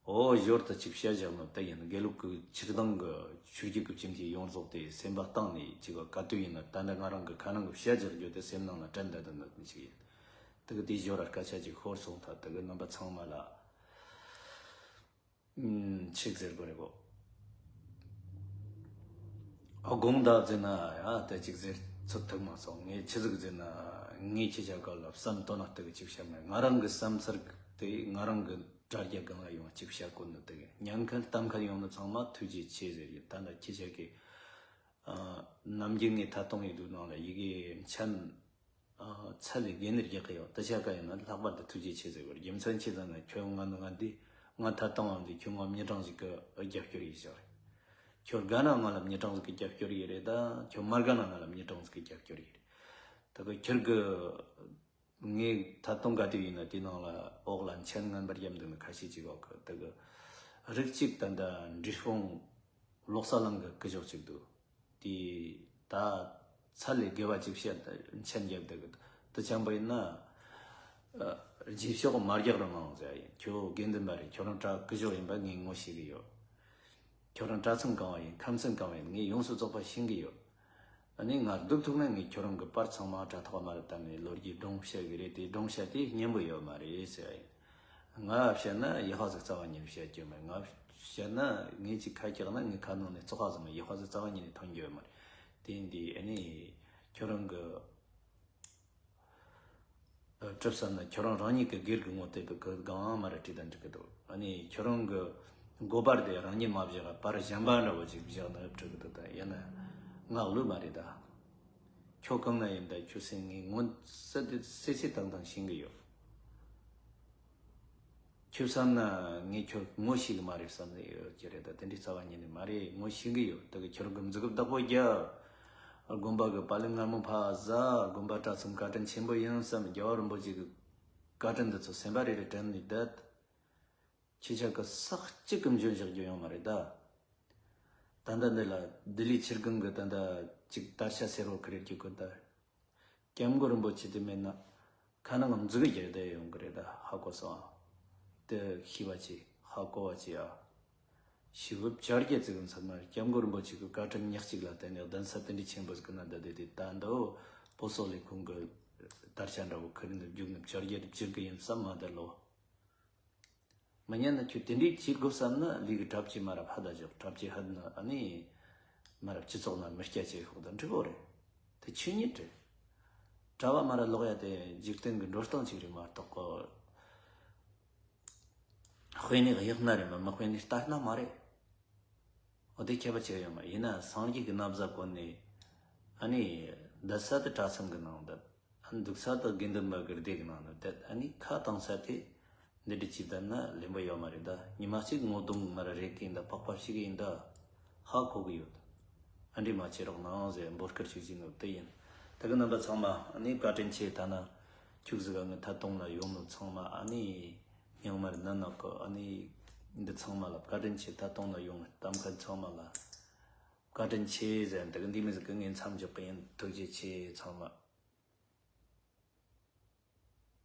ཨོ་ཞོར་དུ་ཅིག་བཤད་བཞག་ནོ་དེ་ཡིན། དགེ་ལུགས་ཀྱི་ཆིག་སྡང་གི་ཆོས་བརྒྱུད་ཀྱི་སྤྱི་འཐུས་ཡོངས་རྫོགས་དེ་སེམས་པ་གཏིང་ནས་ཅིག་ག་དུས་ཡིན་ན་ད་ནི་ང་རང་གི་ཁ་ནང་གི་བཤད་བཞག་རྒྱུ་དེ་སེམས་ནང་ལ་དྲན་བསྡད་དོན་དུ་ཅིག་ཡིན། དེ་གི་དེ་ཞོར་ལ་སྐད་ཆ་ཅིག་ཤོར་སོང་ཐལ། དེ་གི་རྣམ་པ་ཚང་མ་ལ་ཨུམ་ཆིག་ཟེར་དགོས་རེད་གོ། ཨ་དགོངས་དག་ཟེར་ན་ཡ་ད་ཅིག་ཟེར་ཚོད་ཐུག་མ་སོང་། ངས་ཆི་ཟིག་ཟེར་ན་ངས་ཁྱེད་ཅག་ག་ལ་བསམ་དོན་ན་དེ་གི་ཅིག་བཤད་མེད། ང་རང་གི་བསམ་ཚུལ་དེ་ང་རང་གི་དྲ་རྒྱ་སྒང་ལ་ཡོང་ཅིག་བཤད་གོ་ནི། དེ་གི་ཉན་མཁན་ལྟ་མཁན་ཡོང་ནི་ཚང་མ་ཐུགས་རྗེ་ཆེ་ཟེར་ཡིན། ད་ལྟ་ཁྱེད་ཅག་གི་ཨ་ནམ་རྒྱུན་ངས་ཐད་གཏོང་ཡི་དུས་ནང་ལ་ཡི་གེ་མཆན་ཨ་ཚད་ལས་བརྒལ་ནས་རྒྱག་གི་ཡོད། དེ་ཆ་ག་ཡིན་ན་ལྷག་པར་དུ་ཐུགས་རྗེ་ཆེ་ཟེར་བར་རྒྱུ་མཚན་ཆེ་ཙམ་ན་ཁྱོད་ང་ནི་ང་འདི་ང་ཐད་གཏོང་བ་འདི་ཁྱོད་ང་མྱི་གྲངས་ཞིག་གི་རྒྱབ་སྐྱོར་ཡིན་ཞིག་རེད། ཁྱོད་དགའ་ན་ང་ལ་མྱི་གྲངས་ཞིག་གི་རྒྱབ་སྐྱོར་ཡིན་རེད། ད་ཁྱོད་མ་དགའ་ན་ང་ལ་མྱི་གྲངས་ཞིག་གི་རྒྱབ་སྐྱོར་ཡིན་རེད། ད་གི་ཁྱོད་གི་ངས་ཐད་གཏོང་ག་དུས་ཡིན་ན་དེ་ནང་ལ་འོག་ལ་མཆན་ངན་པར་བརྒྱབ་འདུག་ནི་ཁ་ཤས་ཅིག་འོག་གི་ད་གི་རིགས་གཅིག་ད་ད་འབྲས་སྤུངས་ལོག་ས་ལང་གི་སྐུ་ཞོགས་གཅིག་འདུག་དེ་ད་ཚད་ལས་བརྒལ་བ་ཅིག་བཤད་མཆན་རྒྱབ་བསྡད་གི་འདུག་དེ་ཅང་པ་ཡིན་ན་ཨ་རྗེས་ཕྱོགས་མ་རྒྱག་རུང་མང་ཟེར་ཡ་ཡིན། ཁྱོད་དགེ་འདུན་པ་རེད། ཁྱོད་རང་གྲྭ་སྐུ་ཞོགས་ཡིན་པ་ངས་ངོ་ཤེས་གི་ཡོད། ཁྱོད་རང་གྲྭ་ཚང་གང་བ་ཡིན། ཁམས་ཚན་གང་བ་ཡིན། ངས་ཡོངས་སུ་རྫོགས་པ་ཤེས་གི་ཡོད། ཨ་ནི་ང་སྡུག་ཐུག་ན་ངས་ཁྱོད་རང་གི་པར་ཚང་མ་དྲ་ཐོག་མ་ལ་བཏང་ནས་ལོ་རྒྱུས་སྒྲུང་བཤད་གི་རེད། དེ་སྒྲུང་བཤད་དེ་སྙན་པོ་ཡོད་མ་རེད་ཟེར་བ་ཡིན། ང་བཤད་ན་ཡག་པ་ཟིག་རྩ་བ་ཉིད་ནས་བཤད་རྒྱུ་མེད། ང་བཤད་ན་ངས་ཅིག་ཁ་སྐྱག་ན་ངའི་ཁ་ནང་ནས་བཙོག་པ་ཟིག་མ་ཡག་པ་ཟིག་རྩ་བ་ཉིད་ནས་ཐོན་རྒྱུ་ཡོད་མ་རེད། དེ་འདི་ཨ་ནི་ཁྱོད་རང་གི་གྲུབ་བསམ་ན་ཁྱོད་རང་རང་ཉིད་ཀྱི་སྒེར་གྱི་ངོ་དེབ་གི་སྒང་མ་ར་བྲིས་དང་འགྲིག་གི་འདུག་ཨ་ནི་ཁྱོད་རང་གི་མགོ་པར་དེ་རང་ཉིད་མ་བཞག་པར་གཞན་པ་འདྲ་བོ་ཅིག་བཞག་ན་འགྲིག་གི་འདུག་ད་ཡིན་ན་ངག་ལོས་མ་རེད་ད། ཁྱོད་གང་ན་ཡིན་ད་ཁྱོད་སེམས་ངས་ངོ་གསལ་དུ་གསལ་གསལ་དྭངས་དྭངས་ཤེས་གི་ཡོད། ཁྱོད་བསམ་ན་ངས་ཁྱོད་ངོ་ཤེས་གི་མ་རེད་བསམ་ནས་ཡོད་ཀྱི་རེད། ད་དེ་འདྲའི་རྩ་བ་ཉིད་ནས་མ་རེད། ངོ་ཤེས་གི་ཡོད། ད་གི་ཁྱོད་གི་མཛུབ་གུ་བདག་པོ་རྒྱབ། དགོན་པ་གི་པ་ལི་མངར་མོ་ཕ་ཟ། དགོན་པ་གྲྭ་ཚང་བཀའ་དྲིན་ཆེན་པོ་ཡིན་བསམ། རྒྱལ་བ་རིན་པོ་ཆེ་གི་བཀའ་དྲིན་འདི་ཚོ་སེམས་པ་རེ་རེ་དྲན་ནས་བསྡད། ཁྱེད་ཅག་གི་ས་གཅིག་གི་འཇོན་བཞག་རྒྱུ་ཡོང་མ་རེད་ད། ད་ལྟ་འདི་ལ་ལྡི་ལི་ཆིར་གང་གི་ད་ལྟ་ཅིག་དར་ཆ་སེར་བོ་ཁི་རེད་ཀྱི་གོ་ད། སྐྱབས་མགོན་རིན་པོ་ཆེ་དེ་མེད་ན་ཁ་ནང་མཛུ་གུ་རྒྱག་བསྡད་ཡོང་གི་རེད་ད། ཧ་གོ་སོང་། དེ་ཤེས་པ་ཆེ། ཧ་གོ་བ་ཆེ་ཨ། ཞི་བ་བཅོ་བརྒྱད་ཙིག་གི་མཚན་མ་སྐྱབས་མགོན་རིན་པོ་ཆེ་གི་བཀའ་དྲིན་ཉག་གཅིག་ལ་བརྟེན་ནས་གདན་ས་དེ་འདྲའི་ཆེན་པོ་ཟིག་གི་ནང་བསྡད་དེ། དེ་ད་འདི་བོ་བོད་སོག་ལས་ཁུངས་གི་དར་ཆ་འདྲ་བོ་ཁི་རེད་འདི་བརྒྱུག་ནི་བཅོ་བརྒྱད་བཅུ་གི་ཡིན་བསམ་མ་བསྡད་ལོ། མི་ཉན་ན་ཁྱོད་དེ་འདྲའི་བྱེད་དགོས་བསམ་ན་ལས་ཀྱི་གྲབས་ཀྱི་མ་རབས་ཧ་ད་ཞོག་གྲབས་ཀྱི་ཧད་ན་ཨ་ནི་མ་རབས་སྤྱི་ཚོགས་ན་མི་སྐྱ་ཆེ་ཤོག་ད་འགྲིག་གོ་རེད། དེ་ཆོས་ཉིད་རེད། གྲྭ་བ་མ་ར་ལོག་ཡ་དེ་འཇིག་རྟེན་གྱི་འགྲོ་སྟངས་ཅིག་རེད་མ་གཏོགས་གོ། དཔེ་ནི་གཡག་སྣ་རེད་མ་མི་དཔེ་ནི་རྟ་སྣ་མ་རེད། འོ་དེ་ཁྱད་པར་ཆེ་ཡོད་མ་ཡིན་ན་སངས་རྒྱས་ཀྱི་རྣམ་གཞག་གོ་ནས་ཨ་ནི་བསྡད་ས་དེ་གྲྭ་ཚང་གི་ནང་བསྡད། ཨ་ནི་འདུག་ས་དེ་དགེ་འདུན་པ་གི་སྡེ་གི་ནང་ནས་བསྡད། ཨ་ནི་ཁ་བཏང་ས་དེ་འདི་འདྲ་ཅིག་བསྡད་ན་ལེན་པ་ཡོད་མ་རེད་ད། ཉི་མ་གཅིག་ངོ་གདོང་མ་ར་རེག་གི་ཡིན་ད། པགས་པ་བཤིག་གི་ཡིན་ད། ཧ་གོ་གི་ཡོད། ཨ་འདྲི་མ་བྱེད་རོགས་གནང་ཟེར་འབོད་སྐུལ་ཞིག་བྱས་ནོ་དེ་ཡིན། ད་གི་རྣམ་པ་ཚང་མ་ཨ་ནི་བཀའ་དྲིན་ཆེ། ད་ན་ཁྱུག་ཟིག་ག་ངའི་ཐད་གཏོང་ལ་ཡོང་ནོ་ཚང་མ་ཨ་ནི་ཉང་མར་ནན་ནག་གི་ཨ་ནི་འདི་ཚང་མ་ལ་བཀའ་དྲིན་ཆེ། ཐད་གཏོང་ལ་ཡོང་གཏམ་ཁ་ཚང་མ་ལ་བཀའ་དྲིན་ཆེ་ཟེར། ད་གི་འདི་མི་ཟིག་གི་ངའི་མཚམས་འཇོག་གི་ཡིན། ཐུགས་རྗེ་ཆེ་ཚང་མ།